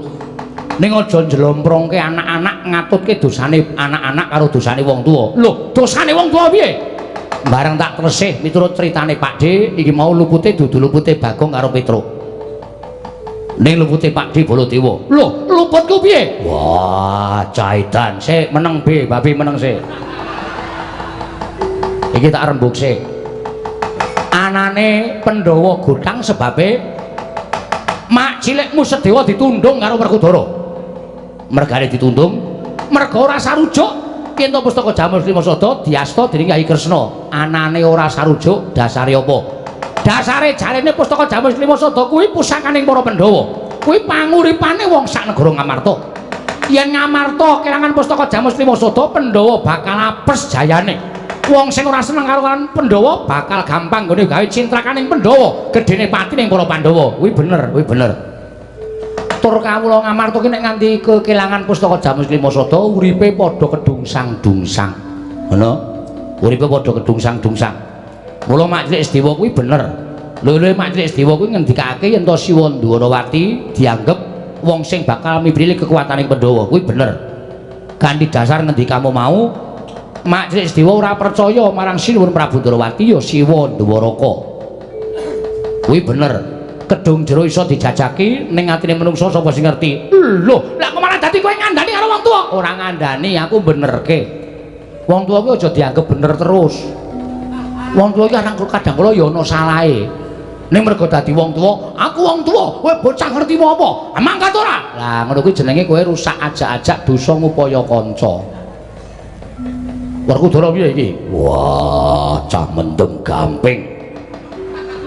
Ning aja njlomprongke anak-anak ngatutke dosane anak-anak karo dosane wong tuwa. Lho, dosane wong tuwa piye? Bareng tak tresih miturut critane Pakde, iki mau lupute dudu lupute Bagong karo Petruk. Ning lupute Pakde Baladewa. Lho, luputku piye? Wah, caidan sik meneng be, babi meneng sik. Iki tak rembug sik. Anane Pandhawa gotang sebabe mak cilikmu Sedewa ditundung karo Werkudara. Mergane ditundung, merga ora sarujuk yen to pustaka Jamus Lima Sada diasta dening Kyai Kresna. Anane ora sarujuk dasare apa? Dasare jarene pustaka Jamus Lima Sada kuwi pusakaning para Pandhawa. Kuwi panguripane wong sak negara Ngamarta. Yen Ngamarta kelangan pustaka Jamus Lima Sada, Pandhawa bakal apes jayane. Wong sing ora seneng karo Pandhawa bakal gampang nggone gawe cintrakaning Pandhawa, gedene pati ning para Pandhawa. Kuwi bener, kuwi bener. Tur kawula Ngamarta ki nek nganti kekelangan pustaka Jamus Lima Sada, uripe padha kedungsang-dungsang. Ngono? Uripe padha kedungsang-dungsang. Mula Mak Cilik Sedewa kuwi bener. Lho-lho Mak Cilik Sedewa kuwi ngendikake yen to Siwa Ndwarawati dianggep wong sing bakal mibrili kekuatane Pandhawa. Kuwi bener. Kanthi dasar ngendikamu mau, Mak Cilik Sedewa ora percaya marang Sinuwun Prabu Ndwarawati ya Siwa Ndwaraka. Kuwi bener. Kedung jero iso dijajaki ning atine menungsa sapa sing ngerti. Lho, lah kok malah dadi kowe ngandani karo wong tuwa? Ora ngandani, aku benerke. Wong tuwa kuwi aja dianggep bener terus. Wong tuwa iki kadang kala ya ana salahe. Ning mergo dadi wong tuwa, aku wong tuwa, kowe bocah ngerti apa? Mangkat ora? Lah ngono kuwi jenenge kowe rusak ajak-ajak dosa ngupaya kanca. Werkudara piye iki? Wah, cah mendem gamping.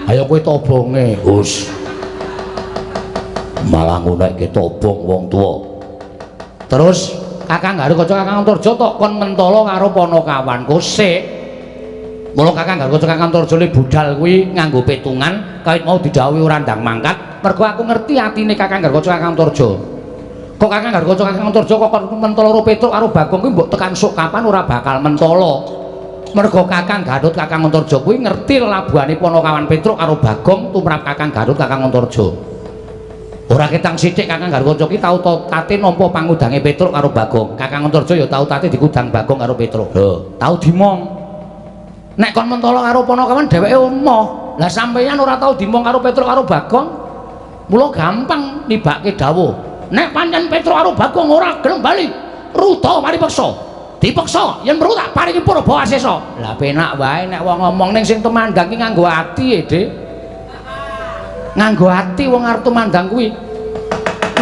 Ayo kowe tobonge, Gus. Malah ngunekke tobong wong tuwa. Terus Kakang Garukaca Kakang Antarja tok kon mentala karo panakawanku sik. Mula Kakang Garukaca Kakang Antarja le budal kuwi nganggo petungan, kawit mau didhawuhi ora ndang mangkat, mergo aku ngerti atine Kakang Garukaca Kakang Antarja. Kok Kakang Garukaca Kakang Antarja kok kon mentala karo Petruk karo Bagong kuwi mbok tekan sok kapan ora bakal mentala. Mergo Kakang Garut Kakang Antarja kuwi ngerti lelabuhane panakawan Petruk karo Bagong tumrap Kakang Garut Kakang Antarja. Ora ketang sithik Kakang Garukaca ki tau tate nampa pangudange Petruk karo Bagong. Kakang Antarja ya tau tate dikudang Bagong karo Petruk. Lho, tau dimong. Nek kon mentolo karo Panakawan dheweke emoh. Lah sampeyan ora tau dimong karo Petruk karo Bagong. Mula gampang nibake dawuh. Nek pancen Petruk karo Bagong ora gelem bali, ruta mari peksa. Dipeksa yen perlu tak paringi purba asesa. Lah penak wae nek wong ngomong ning sing tumandang ki nganggo ati e, Dik. Nganggo ati wong arep tumandang kuwi.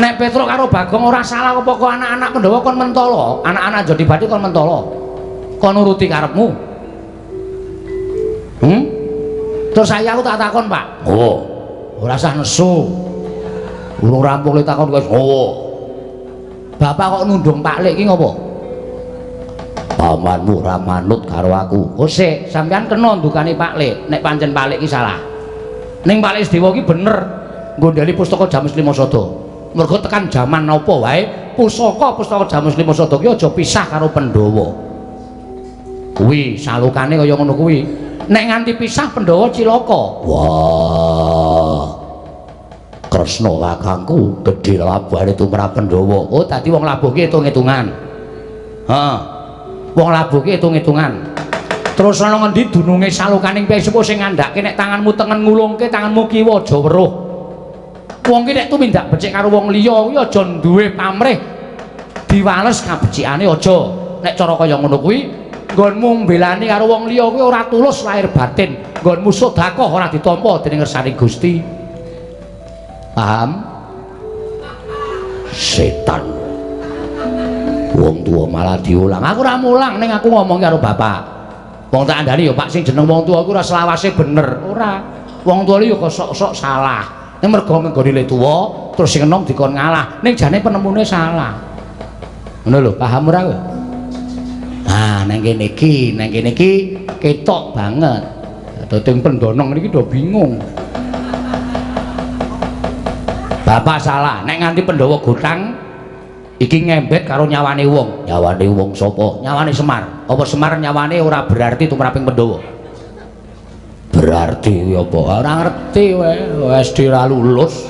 Nek Petruk karo Bagong ora salah apa kok anak-anak Pandhawa kon mentolo, anak-anak Jodibati kon mentolo. Kon nuruti karepmu. Hmm? Terus saya aku tak takon, Pak. Oh, ora usah nesu. Urung rampung le takon wis. Oh. Bapak kok nundung Pak Lek iki ngopo? Pamanmu ora manut karo aku. Oh sik, sampean kena ndukane Pak Lek nek pancen Pak Lek iki salah. Ning Pak Lek Sedewa iki bener nggondheli pustaka Jamus Lima Sada. Mergo tekan jaman apa wae pusaka-pusaka Jamus Lima Sada ki aja pisah karo Pandhawa. Kuwi salukane kaya ngono kuwi. Nek nganti pisah Pandhawa cilaka. Wah. Kresna kakangku gedhe labuhane tumrap Pandhawa. Oh, dadi wong labuh ki hitung-hitungan. Heeh. Wong labuh ki hitung-hitungan. Terus ana ngendi dununge salukaning Kyai Sepuh sing ngandhake nek tanganmu tengen ngulungke, tanganmu kiwa aja weruh. Wong ki nek tumindak becik karo wong liya kuwi aja duwe pamrih diwales kabecikane aja. Nek cara kaya ngono kuwi nggonmu mbelani karo wong liya kuwi ora tulus lahir batin, nggonmu sedekah ora ditampa dening ngersaning Gusti. Paham? Setan. Wong tuwa malah diulang. Aku ora mulang ning aku ngomong karo bapak. Wong tak andani ya Pak sing jeneng wong tuwa kuwi ora selawase bener. Ora. Wong tuwa ya kok sok-sok salah. Ning mergo nggone le tuwa terus sing enom dikon ngalah. Ning jane penemune salah. Ngono lho, paham ora kowe? Nah, nang kene iki ketok banget. Dadi pendonong niki do bingung. Bapak salah, nek nganti Pandhawa gotang iki ngembet karo nyawane wong. Nyawane wong sapa? Nyawane Semar. Apa Semar nyawane ora berarti tumraping Pandhawa? Berarti kuwi apa? Ora ngerti wae, SD ora lulus.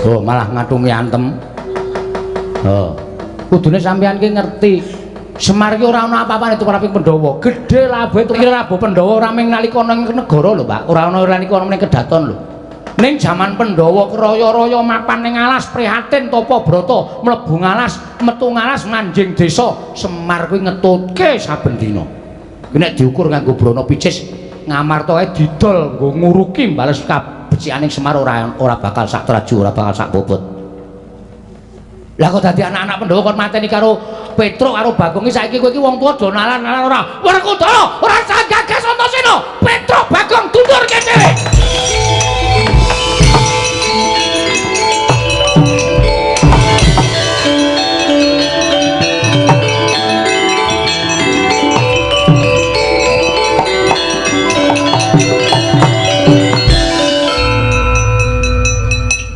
Oh, malah ngatungi antem. Oh. Kudune sampeyan ki ngerti. Semar ki ora ana apa-apane tumraping Pandhawa. Gedhe labuhe tumraping labuh Pandhawa ora mung nalika nang negara lho, Pak. Ora ana nalika ana ning kedaton lho. Ning jaman Pandhawa kraya-raya mapan ning alas prihatin tapa brata mlebu ngalas, metu ngalas manjing desa. Semar kuwi ngetutke saben dina. Kuwi nek diukur nganggo brana picis Ngamarta kae didol nggo nguruki bales kabecikaning Semar ora bakal sak traju, ora bakal sak bobot. Lah kok dadi anak-anak Pandhawa kon mateni karo Petruk karo Bagong iki saiki kowe iki wong tuwa do nalar-nalar ora. Werkudara ora usah gagas Antasena. Petruk Bagong tundur kene.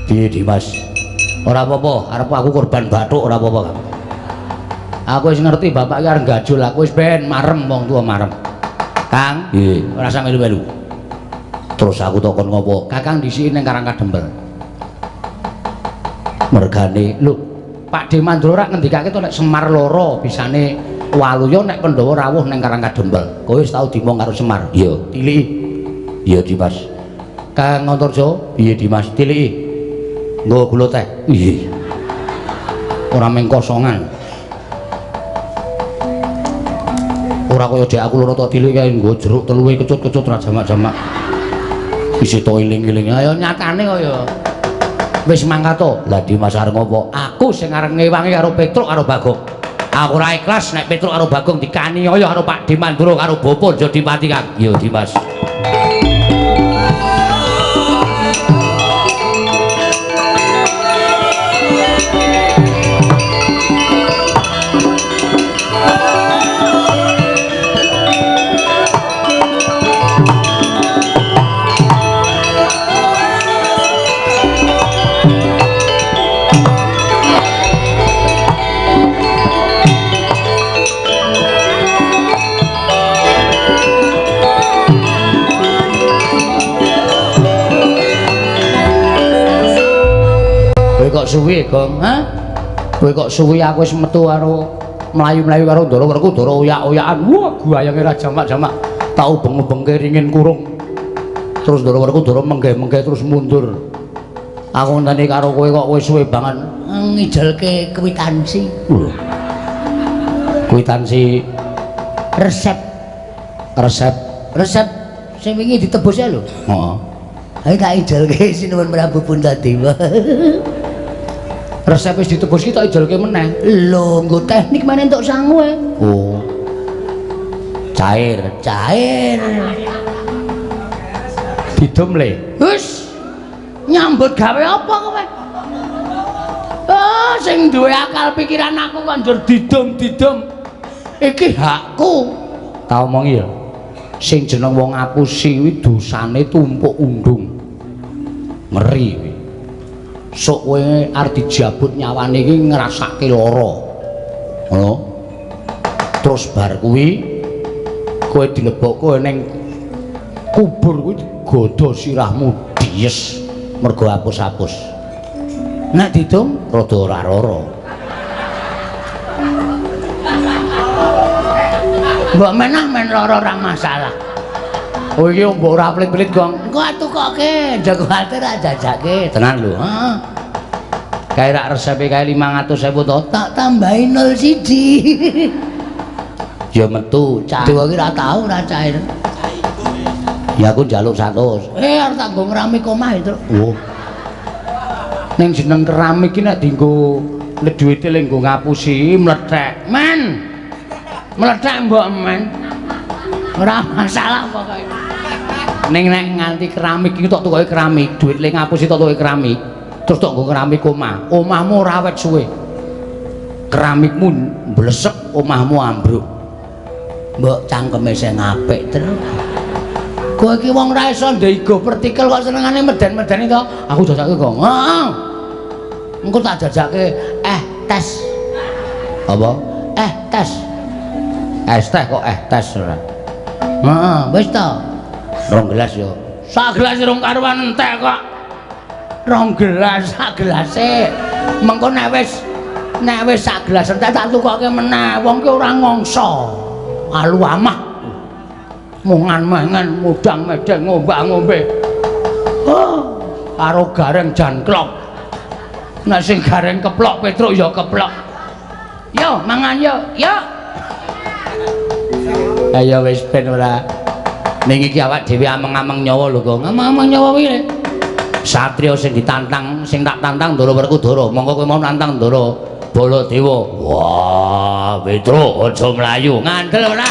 Piye Dimas? Ora apa-apa, arep aku korban bathuk ora apa-apa. Aku wis ngerti bapak ki arep gajul, aku wis ben marem wong tuwa marem. Kang, nggih, ora usah melu-melu. Terus aku takon ngopo? Kakang dhisiki ning Karang Kadempel. Mergane, lho, Pak De Mandura ora ngendikake to nek Semar loro bisane waluya nek Pandhawa rawuh ning Karang Kadempel. Kowe wis tau dimong karo Semar? Iya, tiliki. Iya, Dimas. Kang Antarja, piye Dimas? Tiliki. Nggo gula teh. Iya. Ora mung kosongan. Ora kaya dek aku loro tok tilik kae nggo jeruk teluwe kecut-kecut ora jamak-jamak. Isih to eling-eling. Ayo nyatane kaya wis mangkat to. Lah Dimas arep ngopo? Aku sing arep ngewangi karo Petruk karo Bagong. Aku ora ikhlas nek Petruk karo Bagong dikaniaya karo Pak De Mandura karo Bapa Jodipati Kang. Iya Dimas. Kowe kok suwi, Gong? Hah? Kowe kok suwi aku wis metu karo mlayu-mlayu karo Ndara Werkudara oyak-oyakan. Wah, guayange ra jamak-jamak. Tak ubeng-ubengke ringin kurung. Terus Ndara Werkudara menggeh-menggeh terus mundur. Aku ngenteni karo kowe kok kowe suwe banget ngijelke kwitansi. Lho. Kwitansi resep. Resep. Resep sing wingi ditebus ya lho. Heeh. Ayo tak ijelke Sinuwun Prabu Puntadewa. Resep wis ditebus ki tak ijelke meneh. Lho, nggo teknik meneh entuk sangu e. Oh. Cair, cair. Didum le. Wis. Nyambut gawe apa kowe? Ah, sing duwe akal pikiran aku kok njur didum-didum. Iki hakku. Tak omongi ya. Sing jeneng wong ngapusi kuwi dosane tumpuk undung. Ngeri kuwi. Sok kowe arep dijabut nyawane iki ngrasake lara. Ngono. Terus bar kuwi kowe dilebokke ning kubur kuwi digodha sirahmu dies mergo apus-apus. Nek didum rada ora rara. Mbok menah men lara ora masalah. Oh iki mbok ora pelit-pelit, Gong. Engko tukoke, aja kuwatir jajake. Tenan lho. Heeh. Kae rak resepe kae 500.000 to. Tak tambahi 01. Ya metu. Dewa iki ora tau ora cair. Ya aku njaluk 100. Arep tak nggo keramik omah itu. Oh. Ning jeneng keramik iki nek dienggo duwite le nggo ngapusi mlethek. Men. Mlethek mbok men. Ora masalah pokoke. Ning nek nganti keramik iki tok tukoke keramik, duit le ngapusi tok tukoke keramik. Terus tok nggo keramik omah. Omahmu ora awet suwe. Keramikmu mblesek, omahmu ambruk. Mbok cangkeme sing apik terus. Kowe iki wong ra iso ndego pertikel kok senengane meden-medeni to. Aku jajake kok. Heeh. Engko tak jajake tes. Apa? Tes. Es teh kok tes ora. Heeh, wis to. 2 gelas yo. Sak gelas rong karuan entek kok. 2 gelas sak gelase. Mengko nek wis sak gelas entek tak tukoke meneh. Wong ki ora ngongso. Alu amah. Mungan mangan mudang medeng ngombak-ngombe. Oh, karo gareng janklok. Nek sing gareng keplok Petruk ya keplok. Yo mangan yo, yo. Ayo wis ben ora. Ning iki awak dhewe ameng-ameng nyawa lho, Gong. Ameng-ameng nyawa kuwi. Satria sing ditantang, sing tak tantang Ndara Werkudara. Monggo kowe mau nantang Ndara Baladewa. Wah, Petruk aja mlayu. Ngandel ora.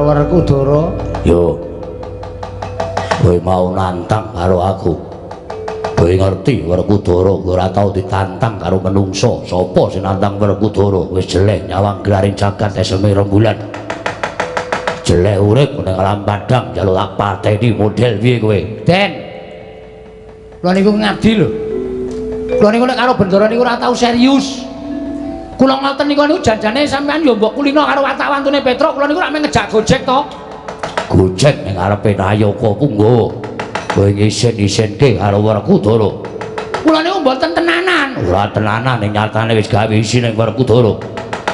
Werkudara, yo. Kowe mau nantang karo aku. Kowe ngerti Werkudara ora tau ditantang karo menungso. Sapa sing nantang Werkudara? Wis jeleh nyawang gelaring jagat eseme rembulan. Jeleh urip ning alam padang njaluk tak pateni model piye kowe? Den. Kula niku ngabdi lho. Kula niku nek karo bendara niku ora tau serius. Kula ngoten niku niku janjane sampean yo mbok kulino karo watak-wantune Petruk, kula niku rak mung ngejak Gojek to. Gojek ning ngarepe Nayaka Punggawa. Kowe ngisin-isinke karo Werkudara. Kula niku mboten tenanan. Ora tenanan ning nyatane wis gawe isin ning Werkudara.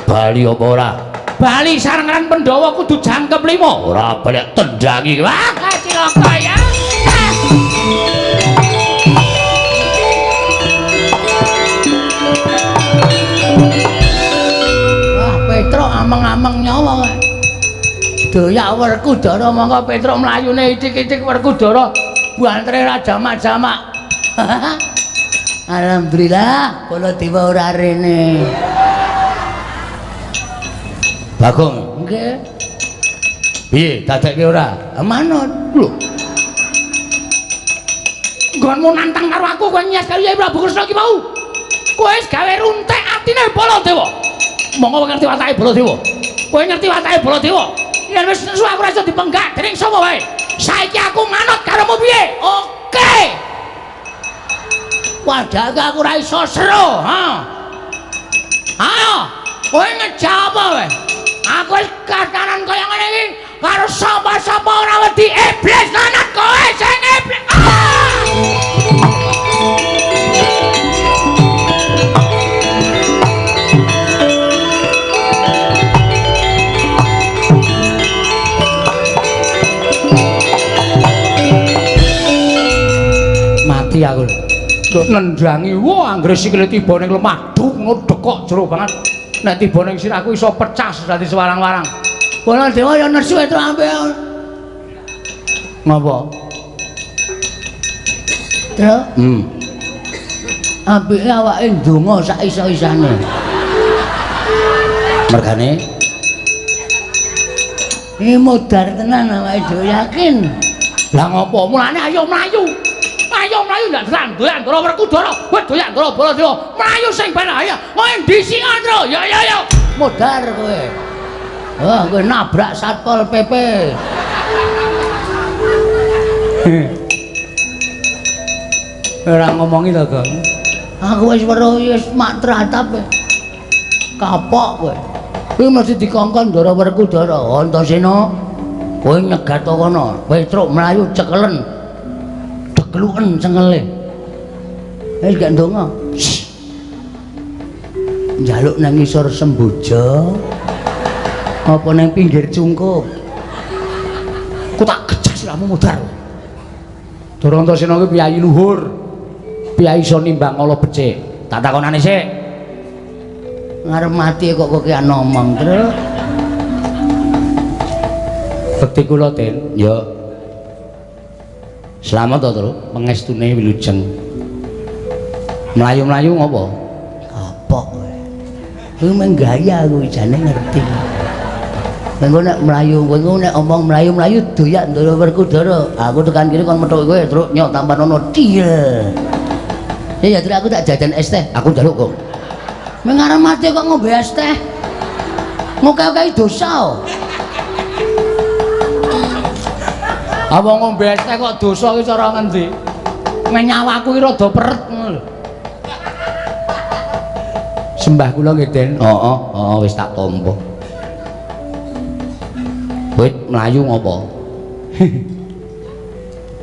Bali apa ora? Bali sarengan Pandhawa kudu jangkep 5. Ora balik tendangi. Wah, cilaka ya. Petruk ameng-ameng nyawa kae. Doyak Werkudara mongko Petruk mlayune ithik-ithik Werkudara bantere ra jamak-jamak. Alhamdulillah Baladewa ora rene. Bagong, nggih. Piye dadekke ora? Manut. Lho. Nggonmu nantang karo aku kowe nyes karo Yai Prabu Kresna iki mau. Kowe wis gawe runtek atine Baladewa. Monggo ngerti watake Baladewa. Kowe ngerti watake Baladewa. Yen wis nesu aku ora iso dipenggak dening sapa wae. Saiki aku manut karomu piye? Oke. Padahal aku ora iso seru, ha. Ayo, kowe ngejak apa kowe? Aku wis katanan kaya ngene iki karo sapa-sapa ora wedi iblis lanat kowe sing iblis. Ah! Mati aku. Nendangi wah anggere sikile tiba ning lemah duk ngono dekok jero banget. Nek tiba ning sirahku iso pecah dadi sewarang-warang. Baladewa ya nesu itu ampe. Ngapa? Truk. Apike awake ndonga sak iso-isane. Mergane iki modar tenan awake dhewe yakin. Lah ngopo? Mulane ayo mlayu. Ayo mlayu ndak doyak Ndara Werkudara, kowe doyak Ndara Baladewa. Mlayu sing ben ayo. Kowe ndhisik Andra. Ya ya ya. Modar kowe. Wah, kowe nabrak Satpol PP. Ora ngomongi to, Gong. Aku wis weruh wis mak tratap. Kapok kowe. Kuwi mesti dikongkon Ndara Werkudara. Antasena, kowe nyegat kono. Petruk mlayu cekelen. Dekluken cengele. Wis gak ndonga. Njaluk nang ngisor semboja. Apa nang pinggir cungkup? Ku tak gejah siramu modar. Ndara Antasena kuwi piyayi luhur. Piyayi iso nimbang ala becik. Tak takonane sik. Ngarep mati kok kokean ngomong, Truk. Bekti kula, Den. Ya. Slamet to, Truk? Pengestune wilujeng. Mlayu-mlayu ngopo? Kapok kowe. Kuwi mung gaya kuwi jane ngerti. Engko nek mlayu, kowe engko nek omong mlayu-mlayu doyak Ndara Werkudara. Aku tekan kene kon metuk kowe, Truk, nyok tampan ono til. Ya Truk, aku tak jajan es teh. Aku njaluk, Gong. Mung arep mati kok ngombe es teh. Ngoke-oke dosa. Apa ngombe es teh kok dosa iki cara ngendi? Nyawaku iki rada peret ngono lho. Sembah kula nggih, Den. Heeh, heeh wis tak tampa. Kowe mlayu ngopo?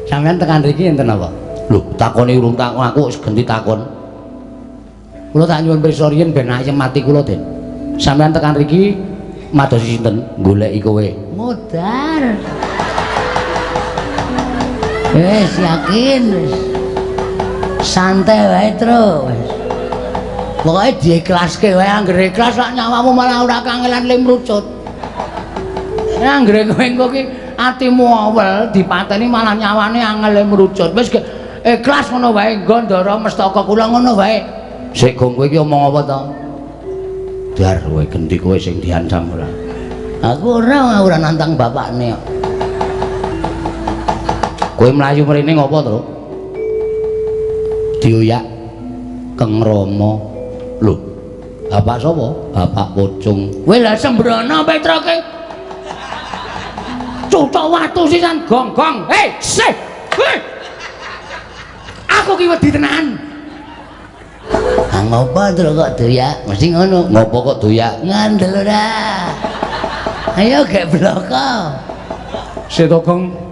Sampeyan tekan mriki enten apa? Lho, takone urung takon aku wis genti takon. Kula tak nyuwun pirsa riyin ben ayem ati kula, Den. Sampeyan tekan mriki madosi sinten? Goleki kowe. Modar. Wis yakin wis. Santai wae, Truk. Wis. Pokoke diikhlaske wae, anggere ikhlas lak nyawamu malah ora kangelan le mrucut. Anggere kowe engko ki atimu awel dipateni malah nyawane angel le mrucut. Wis ikhlas ngono wae nggo Ndara Mestaka kula ngono wae. Sik Gong kowe iki omong apa to? Dar kowe genti kowe sing diancam ora. Aku ora nantang bapakne kok. Kowe mlayu mrene ngopo, Truk? Dioyak Keng Rama. Lho, bapak sapa? Bapak Pocung. Kowe lha sembrono Petroke. Cucuk watu sisan gong-gong. Hei, sih. Hei. Aku ki wedi tenan. Ah ngopo Truk kok doyak? Mesti ngono. Ngopo kok doyak? Ngandel ora. Ayo gek bloko. Seto Gong.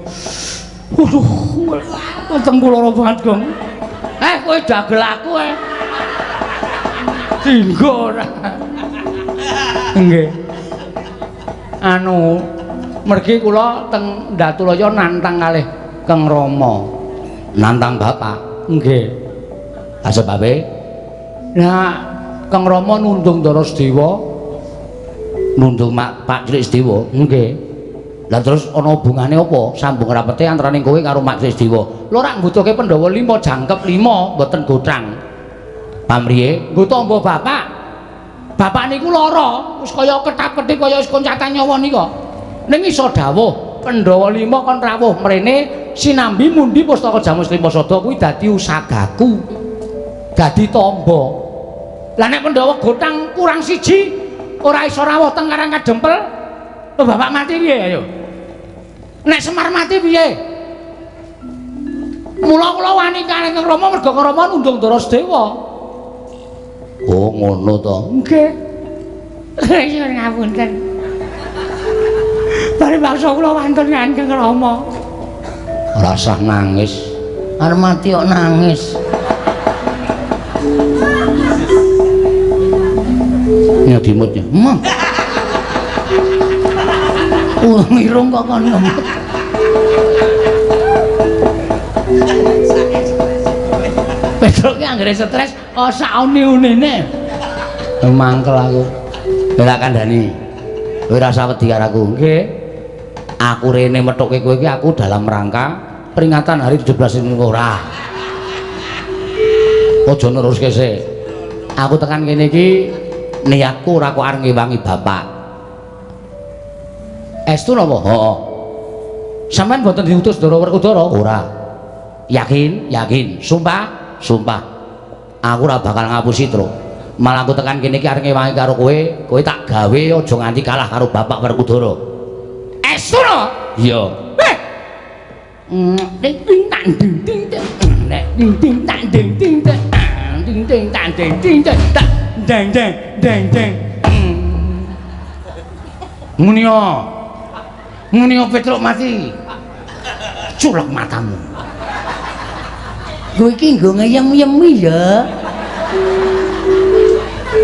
Waduh, weteng kula lara banget, Gong. Kowe dagel aku eh. Dinggo ora. Nggih. Anu, mergi kula teng Ndatulaya nantang kalih Keng Rama. Nantang bapak? Nggih. Lah sebabe? Nah, Keng Rama nundung Ndara Sedewa. Nundung Mak Pak Cilik Sedewa? Nggih. Lah terus ana hubungane apa? Sambung rapete antarane kowe karo Mak Cilik Sedewa. Lho ora mbutuhke Pandhawa 5 jangkep 5 mboten gothang. Pamriye? Nggo tamba bapak. Bapak niku lara, wis kaya ketap-ketip kaya wis koncatan nyawa nika. Ning iso dawuh Pandhawa 5 kon rawuh mrene sinambi mundi pustaka Jamus Lima Sada kuwi dadi usagaku. Dadi tamba. Lah nek Pandhawa gothang kurang siji ora iso rawuh teng Karang Kadempel, lho bapak mati piye ayo? Nek Semar mati piye? Mula kula wani kalih Kang Rama merga Kang Rama nundung Ndara Sedewa. Oh, ngono to. Nggih. Nyuwun ngapunten. Paribasa kula wantun Kang Rama. Rasah nangis. Arep mati kok nangis. Ya dimutnya. Mah. Urung irung kok kon ngemut. Petruk ki anggere stres kok sak uni-unine. Mangkel aku. Ora kandhani. Kowe ora usah wedi karo aku. Nggih. Aku rene methuke kowe iki aku dalam rangka peringatan hari 17 ini ora. Aja neruske sik. Aku tekan kene iki niatku ora kok arep ngewangi bapak. Estu napa? Heeh. Sampeyan mboten diutus Ndara Werkudara? Ora. Yakin? Yakin. Sumpah? Sumpah. Aku ora bakal ngapusi, Truk. Malah aku tekan kene iki arep ngewangi karo kowe, kowe tak gawe aja nganti kalah karo bapak Werkudara. Estu napa? Iya. Eh. Ding ding tak ding ding nek ding ding tak ding ding tak ding ding tak ding ding tak deng deng deng deng. Muni yo. Muni yo Petruk mati. Culek matamu. Kowe iki nggo ngeyem-yemi ya.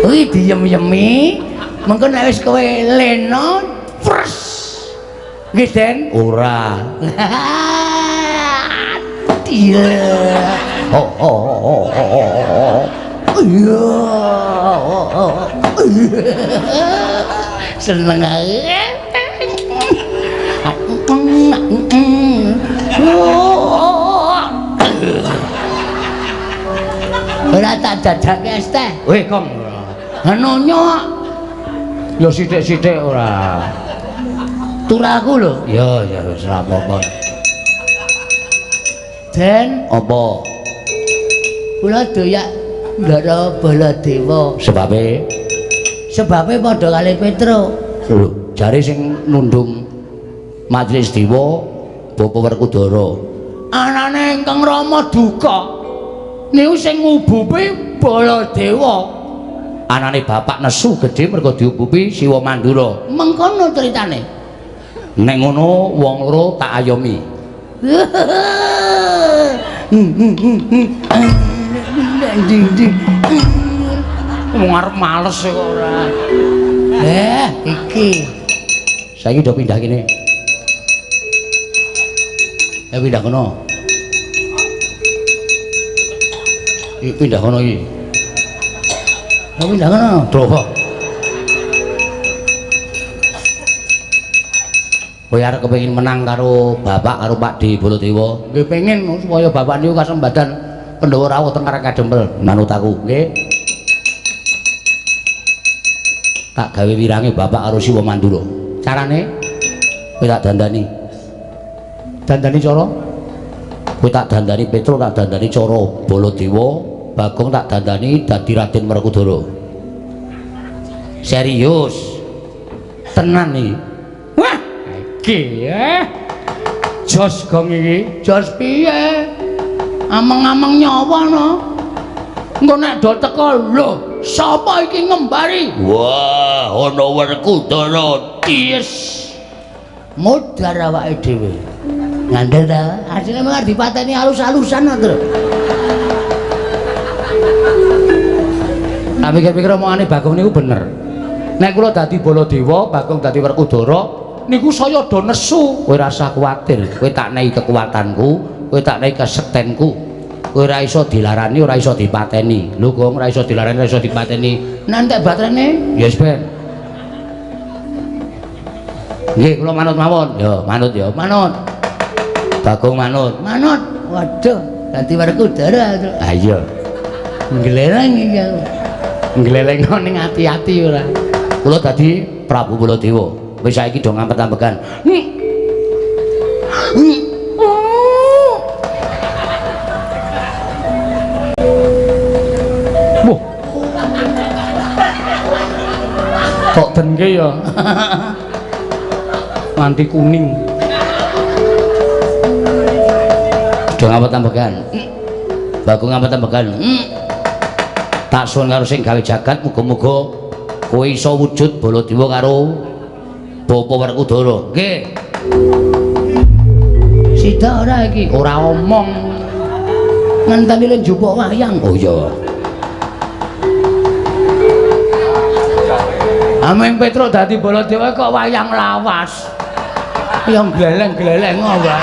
Kuwi diyem-yemi, mengko nek wis kowe lena, pres. Nggih, Den. Ora. Iya. Oh oh oh oh oh. Iya. Seneng ae. Ora tak dadake es teh. Weh, Kong. Nonyo. Ya sithik-sithik ora. Turaku lho. Ya, ya wis ora apa-apa. Den, apa? Kula doyak Ndara Baladewa. Sebabe? Sebabe padha kali Petruk. Lho, jare sing nundung Majelis Dewa Bapak Werkudara. Anane ingkang Rama duka. Niku sing ngubupi Baladewa. Anane bapak nesu gedhe mergo diubupi Siwa Mandura. Mengkono critane. Nek ngono wong loro tak ayomi. Wong arep males kok ora. Iki. Saiki udah pindah kene. Pindah kono. Iki pindah kono iki. Pindah kono. Drowo. Kowe arep kepengin menang karo bapak karo Pak D Baladewa? Nggih pengen supaya bapak niku kasembadan Pandhawa rawuh teng Karang Kadempel. Manut aku, nggih. Tak gawe wirange bapak karo Siwa Mandura. Carane? Kowe tak dandani. Dandani cara? Kowe tak dandani Petruk, tak dandani cara Baladewa, Bagong tak dandani dadi Raden Werkudara. Serius. Tenan iki. Wah, iki jos gong iki. Jos piye? Ameng-ameng nyawa no. Engko nek do teko lho, sapa iki ngembari? Wah, ana Werkudara. Yes. Modar awake dhewe. Ngandel ta? Asline mung dipateni alus-alusan to, Tru. Tak pikir-pikir omongane Bagong niku bener. Nek kula dadi Baladewa, Bagong dadi Werkudara, niku saya do nesu. Kowe ora usah kuwatir, kowe tak nehi kekuatanku, kowe tak nehi kesektenku. Kowe ora iso dilarani, ora iso dipateni. Lho Gong, ora iso dilarani, ora iso dipateni. Nek entek baterene? Yes, Ben. Nggih, kula manut mawon. Ya, manut ya, manut. Bagong manut. Manut. Waduh, dadi Werkudara. Ha iya. Nggleleng iki aku. Nggleleng ning ati-ati ora. Kula dadi Prabu Baladewa. Wis saiki do ngampet-ambekan. Wah. Kok dengke ya? Nganti kuning. Do ngapet-ambekan. Bagong ngapet-ambekan. Tak suwun karo sing gawe jagat muga-muga kowe iso wujud Baladewa karo Bapa Werkudara. Nggih. Sida ora iki? Ora omong. Ngenteni le njupuk wayang. Oh iya. Ameng Petruk dadi Baladewa kok wayang lawas. Yang gleleng-gleleng wae.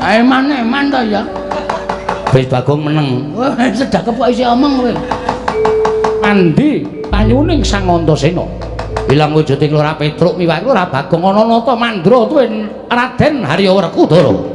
Eman-eman to ya. Wis Bagong meneng. Wis sedakep kok isih omong kowe. Andi panyuning Sang Antasena. Ilang wujuding Lurah Petruk miwah Lurah Bagong ana nata mandra tuwin Raden Harya Werkudara.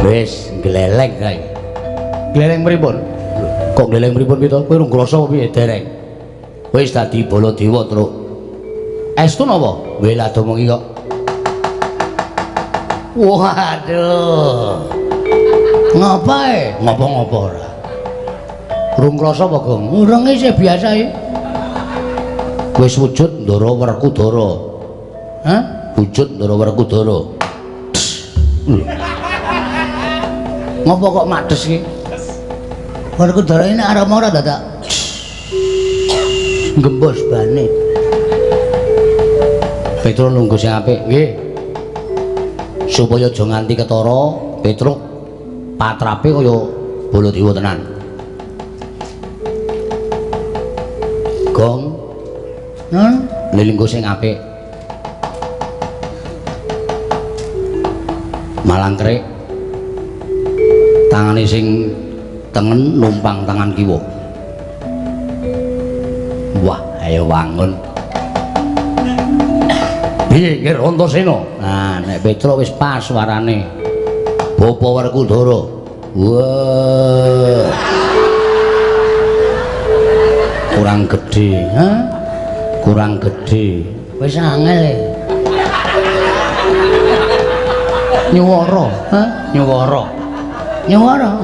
Wis gleleng kae. Gleleng pripun? Kok gleleng pripun piye to? Kowe urung krasa apa piye dereng? Wis dadi Baladewa, Truk. Estu napa? Wis lah domongi kok. Waduh. Ngapae? Ngopo-ngopo ora. Urung krasa apa, Gong? Urung isih biasa iki. Wis wujud Ndara Werkudara. Hah? Wujud Ndara Werkudara. Ngopo kok mades iki? Werkudara ini arep ora dadak? Gembos bane. Petruk nunggu sing apik, nggih. Supaya aja nganti ketara, Petruk patrape kaya Baladewa tenan. Gong. Nun, lelinggo sing apik. Malangkrik. Tangane sing tengen numpang tangan kiwa. Wah, ayo wangun. Piye nggih Antasena? Nah, nek Petruk wis pas suarane. Bapa Werkudara. Wah. Kurang gedhe, ha? Kurang gedhe. Wis angel e. Nyuwara, ha? Nyuwara. Nyuwara.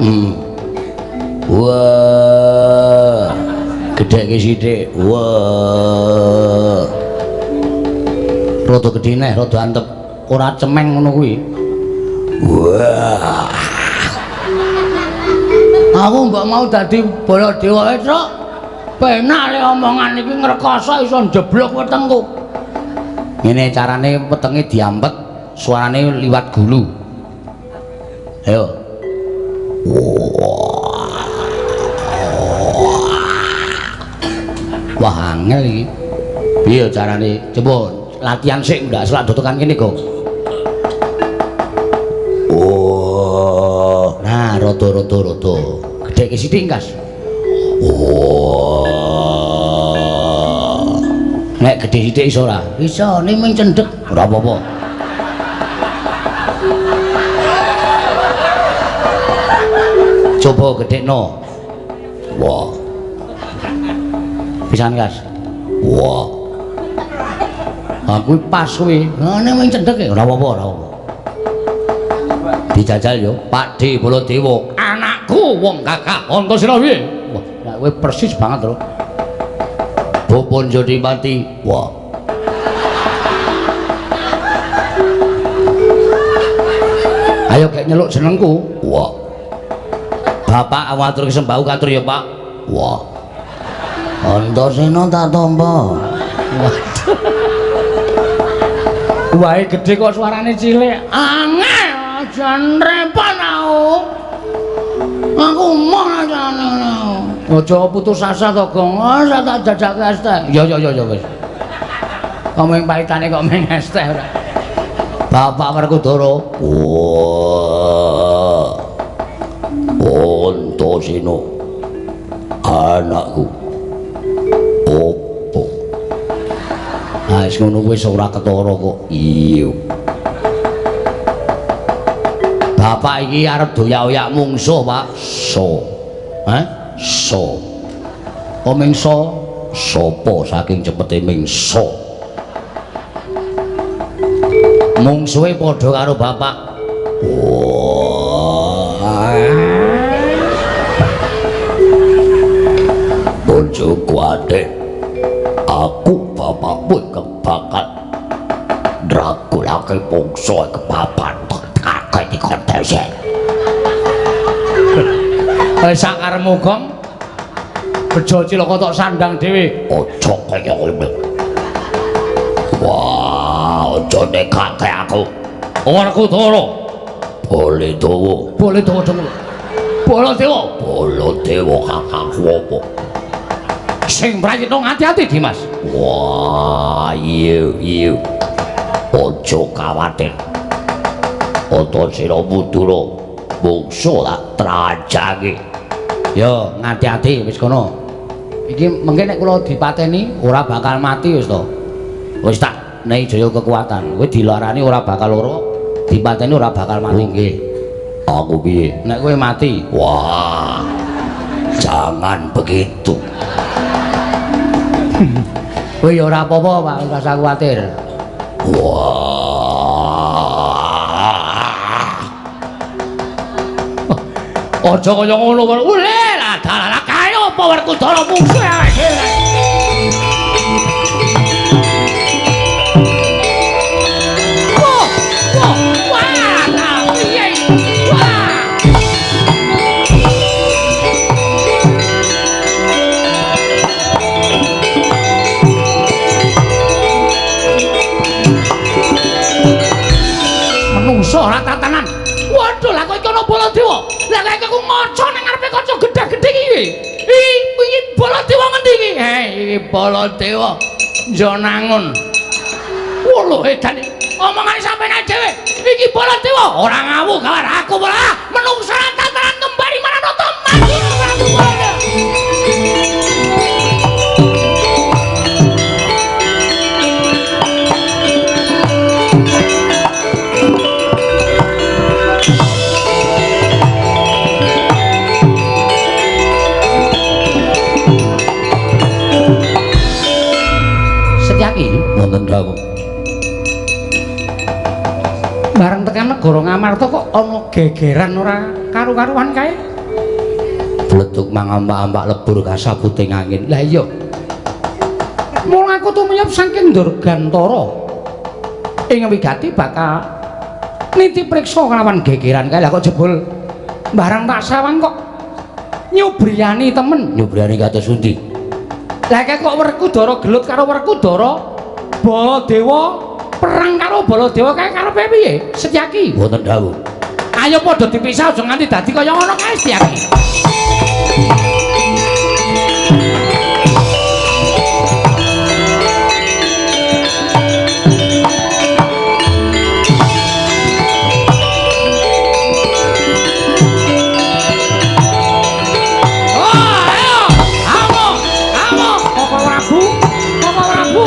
Wah. Gedheke sithik. Wah. Rada gedhe neh, rada antep. Ora cemeng ngono kuwi. Wah. Aku mbok mau dadi Baladewa, Truk. Penak le omongan iki ngrekoso iso njeblok wetengku. Ngene carane wetenge diampet, suarane liwat gulu. Ayo. Wah, angel iki. Piye carane? Coba latihan sik ndak selak dotokan kene, Gong. Oh, nah rada-rada rada. Gedheke sithik, Kas. Oh. Nek gedhe sithik iso ora? Iso, ning mung cendhek. Ora apa-apa. Coba gedhekno. Wah. Pisan, Kas. Wah. Ha kuwi pas kuwi. Ha ning mung cendhek e. Ora apa-apa, ora apa. Dijajal yo, Pak D Baladewa. Anakku wong gagah Antasena piye? Wah, nek kowe persis banget, Truk. Bapa Jodipati. Wah. Ayo gek nyeluk jenengku. Wah. Bapak awatur sembahu katur ya, Pak. Wah. Antasena tak tampa. Waduh. Wae gedhe kok suarane cilik. Angel, aja repot aku. Aku emoh ajane. Aja putus asa to, Gong. Ora tak jajake es teh. Ya ya ya ya wis. Kok mung pahitane kok mung es teh ora. Bapak Werkudara. Wah. Antasena anakku. Opo? Ah wis ngono wis ora ketara kok. Iya. Bapak iki arep doyak-oyak mungsuh, Pak. So. Hah? So. Oh mingso sapa saking cepete mingso. Mungsuhe padha karo bapak. Wah. Bojoku adek. Aku bapakmu kebakal dragulake bangsa kepapan kakek dikontese. Sakaremu Gong. Bejo cilaka tok sandang dhewe. Aja kaya ngono. Wah, aja nekake aku. Werkudara. Bole dawa. Bole dawa dong. Baladewa. Baladewa kakangku apa? Sing prayitna ngati-ati, Dimas. Wah, iya iya. Aja kawatir. Antasena Mudura mungsu tak trajange. Yo, ngati-ati wis kono. Iki mengke nek kula dipateni ora bakal mati wis to. Wis tak nehi jaya kekuatan. Kowe dilarani ora bakal lara, dipateni ora bakal mati. Nggih. Aku piye? Nek kowe mati. Wah. Jangan begitu. Kowe ya ora apa-apa, Pak, ora usah kuwatir. Wah. Aja kaya ngono, ule lah dalah kae apa Werkudara mungsuh awake dhewe. Wah, wah, wah, piye? Wah. Menungso ora tatanan. Waduh, lah kok iki ana Baladewa. Lah kok aku ngaca ning ngarepe kaca gedhe-gedhe iki. Iki Baladewa ngendi iki? Heh, iki Baladewa Njonangun. Wah, edan iki. Omongane sampeyan dhewe. Iki Baladewa ora ngawuh kabar aku malah menungso ora tatanan kembali marang mati aku malah. Setyaki Wonten dawuh. Bareng tekan negara Ngamarta kok ana gegeran ora karu-karuan kae. Bledug mangampak-ampak lebur kasabuting angin. Lah iya. Mula aku tumiyap saking Durgantara. Ing wigati bakal niti priksa kelawan gegeran kae. Lah kok jebul barang tak sawang kok nyubriyani temen. Nyubriyani kados pundi? Lah kae kok Werkudara gelut karo Werkudara, Baladewa perang karo Baladewa kae karepe piye? Setyaki. Wonten dawuh. Ayo padha dipisah aja nganti dadi kaya ngono kae Setyaki. Oh, ayo. Amo, amo, Bapak Prabu, Bapak Prabu.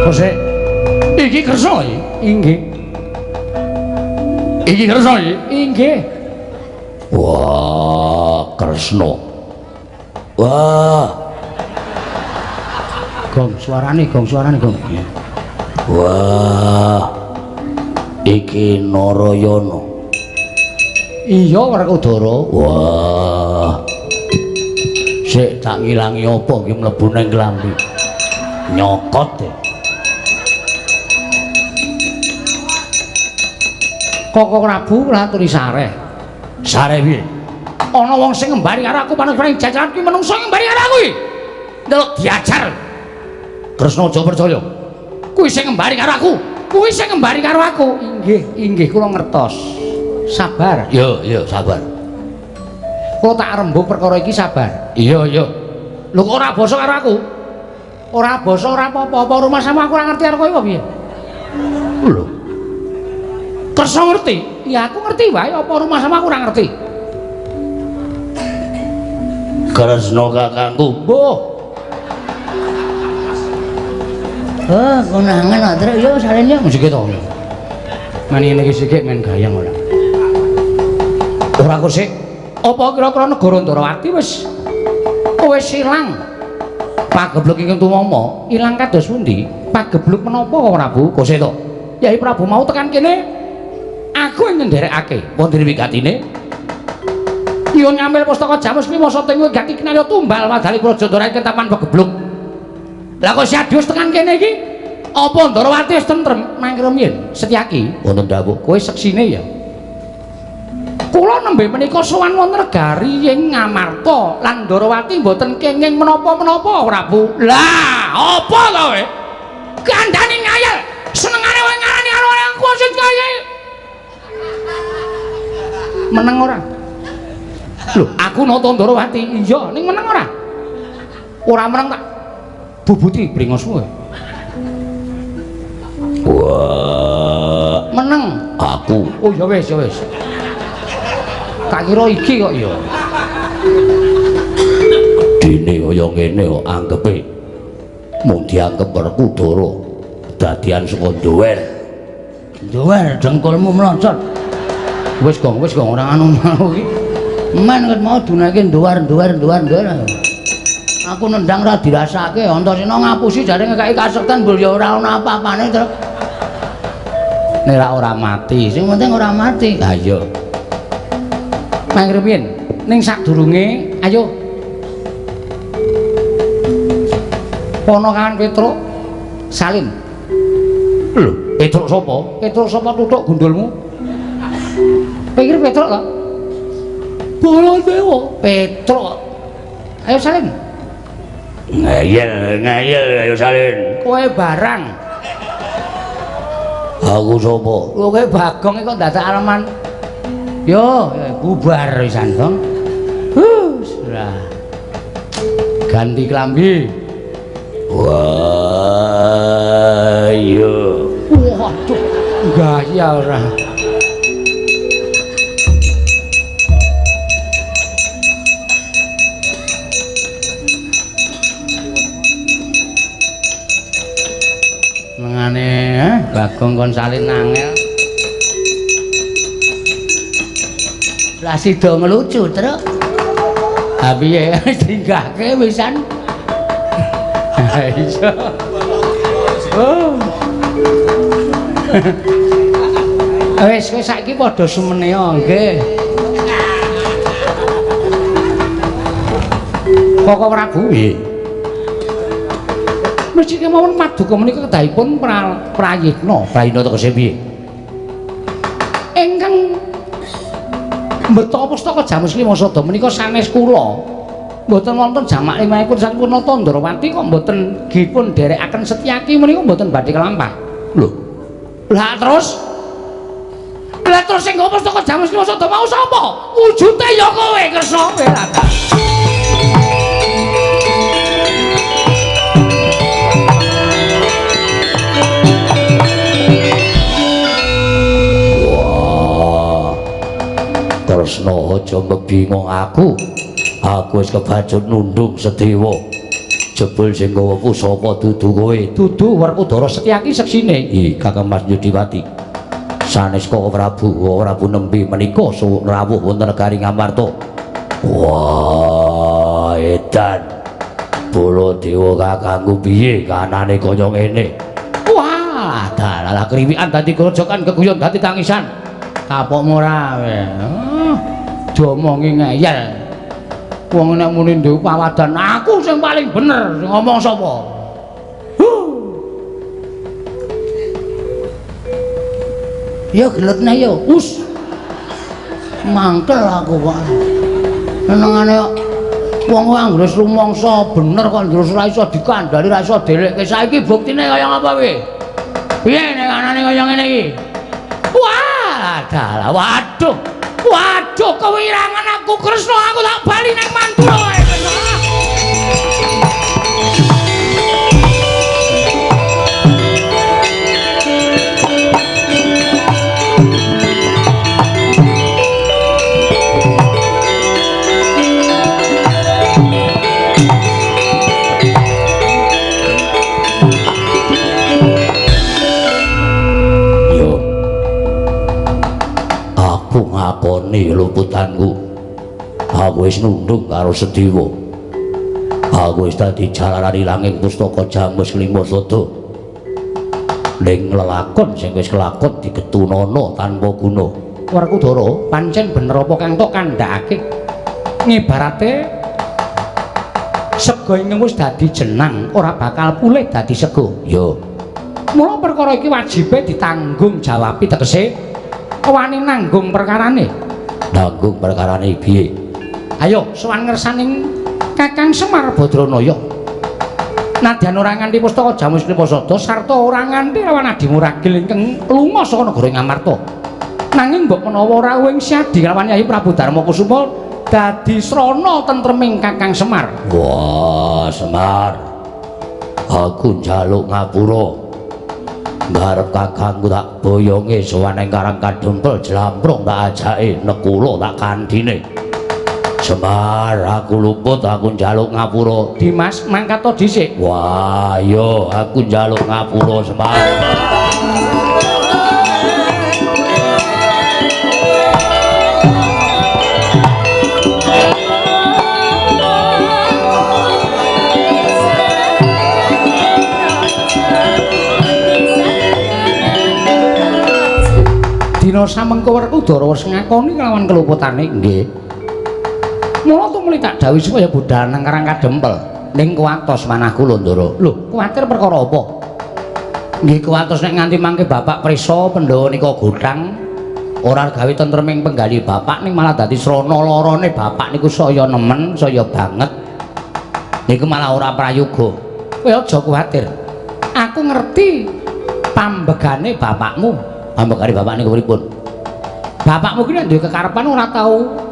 Kose, iki kersa iki? Inggih. Iki kersa iki? Inggih. Wah, Kresna. Wah. Gong suarane, gong suarane, gong. Wah. Iki Narayana. Iya, Werkudara. Wah. Sik tak ngilangi apa iki mlebu ning klambi. Nyokot e. Koko Prabu laturi sareh. Sareh piye? Ana wong sing ngembari karo aku panungsa jajaran kuwi menungso ngembari karo aku iki. Ndelok diajar. Kresna aja percaya. Kuwi sing ngembari karo aku. Kuwi sing ngembari karo aku. Inggih, inggih kula ngertos. Sabar. Yo, yo, sabar. Kula tak rembug perkara iki sabar. Iya, iya. Lho kok ora basa karo aku? Ora basa ora apa-apa, apa rumahsamu aku ora ngerti karo kowe apa piye? Lho. Kersa ngerti? Ya aku ngerti wae, apa rumahsamu aku ora ngerti. Kresna kakangku. Mbuh. Oh, konangan kok, Truk. Yo salin yo. Sik to. Men ngene iki sik men gayeng ora. Ora kok sik. Apa kira-kira negara Ndrawati wis ilang? Pagebluk ingkang tumama ilang kados pundi? Pagebluk menapa Prabu Koseta? Yai Prabu mau tekan kene aku ing nderekake. Wonten wigatine? Nyuwun ngambil pustaka Jamus Klima Sating wigati kinarya tumbal wadali Praja Ndrawati ketapan pagebluk. Lah kok Siadius tekan kene iki? Apa Ndrawati wis tentrem mangke rumiyin? Setyaki wonten dawuh. Kowe seksine ya. Kula nembe menika sowan wonten negari ing Ngamarta lan Ndrawati mboten kenging menapa-menapa Prabu. Lah, apa to kowe? Kandhani ngayal. Senengane kowe ngarani karo aku sing kaya. Meneng ora? Lho, aku nata Ndrawati. Iya, ning meneng ora? Ora meneng tak bubuti bringosmu. Wah, meneng aku. Oh ya wis, ya wis. Tak kira iki kok ya. Dene kaya ngene kok anggepe mung dianggep Werkudara dadian saka nduwer. Nduwer dengkulmu mlocot. Wis gong ora anu mau iki. Men ket mau dunake nduwer. Aku nendang ora dirasake, Antasena ngapusi jare ngekeki kasekten mbul ya ora ana apa-apane, Truk. Nek ora mati, sing penting ora mati. Ha iya. Mang rumiyin, ning sadurunge ayo. Ponokan Petruk salin. Lho, Petruk sapa? Petruk sapa tutuk gundulmu? Pikir Petruk to? Baladewa, Petruk. Ayo salin. Ngeyel, ngeyel ayo salin. Kowe barang. Aku sapa? Lho kowe Bagong kok dadak aleman. Yo, bubar wisan, Bang. Sudah. Ganti klambi. Wah, iya. Waduh, gaya ora. Mengane, Bagong kon salin angel. Lah sida ngelucu, Truk. Ha piye dinggahke wisan. Ha iya. Oh. Wis kowe saiki padha sumene nggih. Koko Prabu nggih. Mesti kemawon paduka menika kedahipun prayitna. Prayitna tegese piye? Ingkang mbeta pustaka Jamus Klima Sada menika sanes kula. Mboten wonten jamak limahipun sampun nata Ndrawati kok mboten dipun dherekaken Setyaki menika mboten badhe kelampah. Lho. Lah terus? Lah terus sing nggawa pustaka Jamus Klima Sada mau sapa? Wujute ya kowe Kresna kowe lah. Kresna aja mbingung aku. Aku wis kebacut nundung sedewa. Jebul sing nggawa pusaka dudu kowe. Dudu Werkudara Setyaki seksine. Ih, Kakang Mas Yudhiwati. Sanes Koko Prabu, Koko Prabu nembe menika rawuh wonten negari Ngamarta. Wah, edan. Baladewa kakangku piye kanane kaya ngene? Wah, dalah kriwikan dadi grojokan keguyon dadi tangisan. Kapokmu ora kowe. Diomongi ngeyel. Wong nek muni ndek pawadan aku sing paling bener, sing ngomong sapa? Ya geletne ya. Us. Mangkel aku kok. Senengane wong anggere rumangsa bener kok terus ora iso dikandhani, ora iso delekke. Saiki buktine kaya ngapa kowe? Piye nek anane kaya ngene iki? Wah, dalah, waduh. Waduh, kewirangan aku Kresna, aku tak bali nang Mandura wae Kresna. Aku ngakoni luputanku. Aku wis nundung karo Sediwa. Aku wis dadi jalaran ilanging pustaka Jamus Klima Sada. Ning lelakon sing wis kelakon digetunana tanpa guna. Werkudara, pancen bener apa kang tok kandhakake? Ngibarate sega ingkang wis dadi jenang ora bakal pulih dadi sega. Yo. Mula perkara iki wajibe ditanggung jawabi, tegese wani nanggung perkarane. Nanggung perkarane piye? Ayo sowan ngersaning Kakang Semar Badranaya. Nadyan ora nganti pustaka Jamus Klima Sada sarta ora nganti lawan adimu ragil ingkang lunga saka negara Ngamarta. Nanging mbok menawa rawuh ing Siadi lawan Yayi Prabu Darma Kusuma dadi srana tentreming Kakang Semar. Wah, Semar. Aku njaluk ngapura. Ngarep kakangku tak boyonge sowan ing Karang Kadempel jlamprong tak ajake nekula tak kandhine. Semar, aku luput, aku njaluk ngapura. Dimas, mangkat to dhisik. Wah, yo aku njaluk ngapura, Semar. Dina samengko Werkudara wis ngakoni kelawan keluputane. Nggih. Mula tumuli tak dawuhi supaya budal nang Karang Kadempel. Ning kuwatos manah kula, Ndara. Lho, kuwatir perkara apa? Nggih kuwatos nek nganti mangke bapak prisa Pandhawa nika gothang ora gawe tentreming penggali bapak ning malah dadi srana larane bapak niku saya nemen, saya banget. Niku malah ora prayoga. Kowe aja kuwatir. Aku ngerti pambegane bapakmu. Pambegane bapak niku pripun? Bapakmu ki nek duwe kekarepan ora tau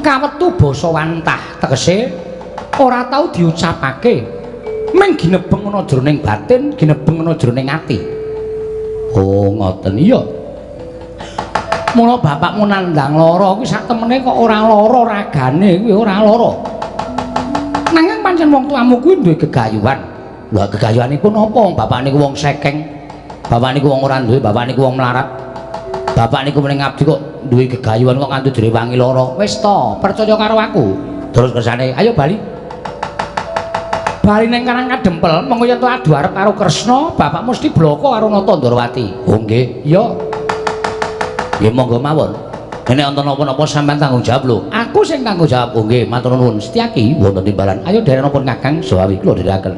kawetu basa wantah, tegese ora tau diucapake. Ming ginebeng ana jroning batin, ginebeng ana jroning ati. Oh, ngoten iya. Mula bapakmu nandhang lara kuwi sak temene kok ora lara ragane kuwi ora lara. Nanging pancen wong tuamu kuwi duwe gegayuhan. Lha gegayuhanipun apa? Bapak niku wong sekeng. Bapak niku wong ora duwe, bapak niku wong melarat. Bapak niku meneng abdi kok duwe gegayuhan kok nganti direwangi lara. Wis to, percaya karo aku. Terus kersane, ayo bali. Bali ning Karang Kadempel, mengko yen to adu arep karo Kresna, bapak mesti bloko karo Nata Ndorowati. Oh nggih. Iya. Nggih monggo mawon. Nek wonten napa-napa sampean tanggung jawab lho. Aku sing tanggung jawab. Oh nggih, matur nuwun. Setyaki wonten timbalan. Ayo derek napa Kakang Sawawi kula dherekaken.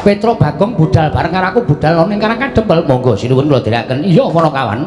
Petro Bagong budal bareng karo aku budal ning Karang Kadempel. Monggo sinuwun kula dherekaken. Iya, para kawan.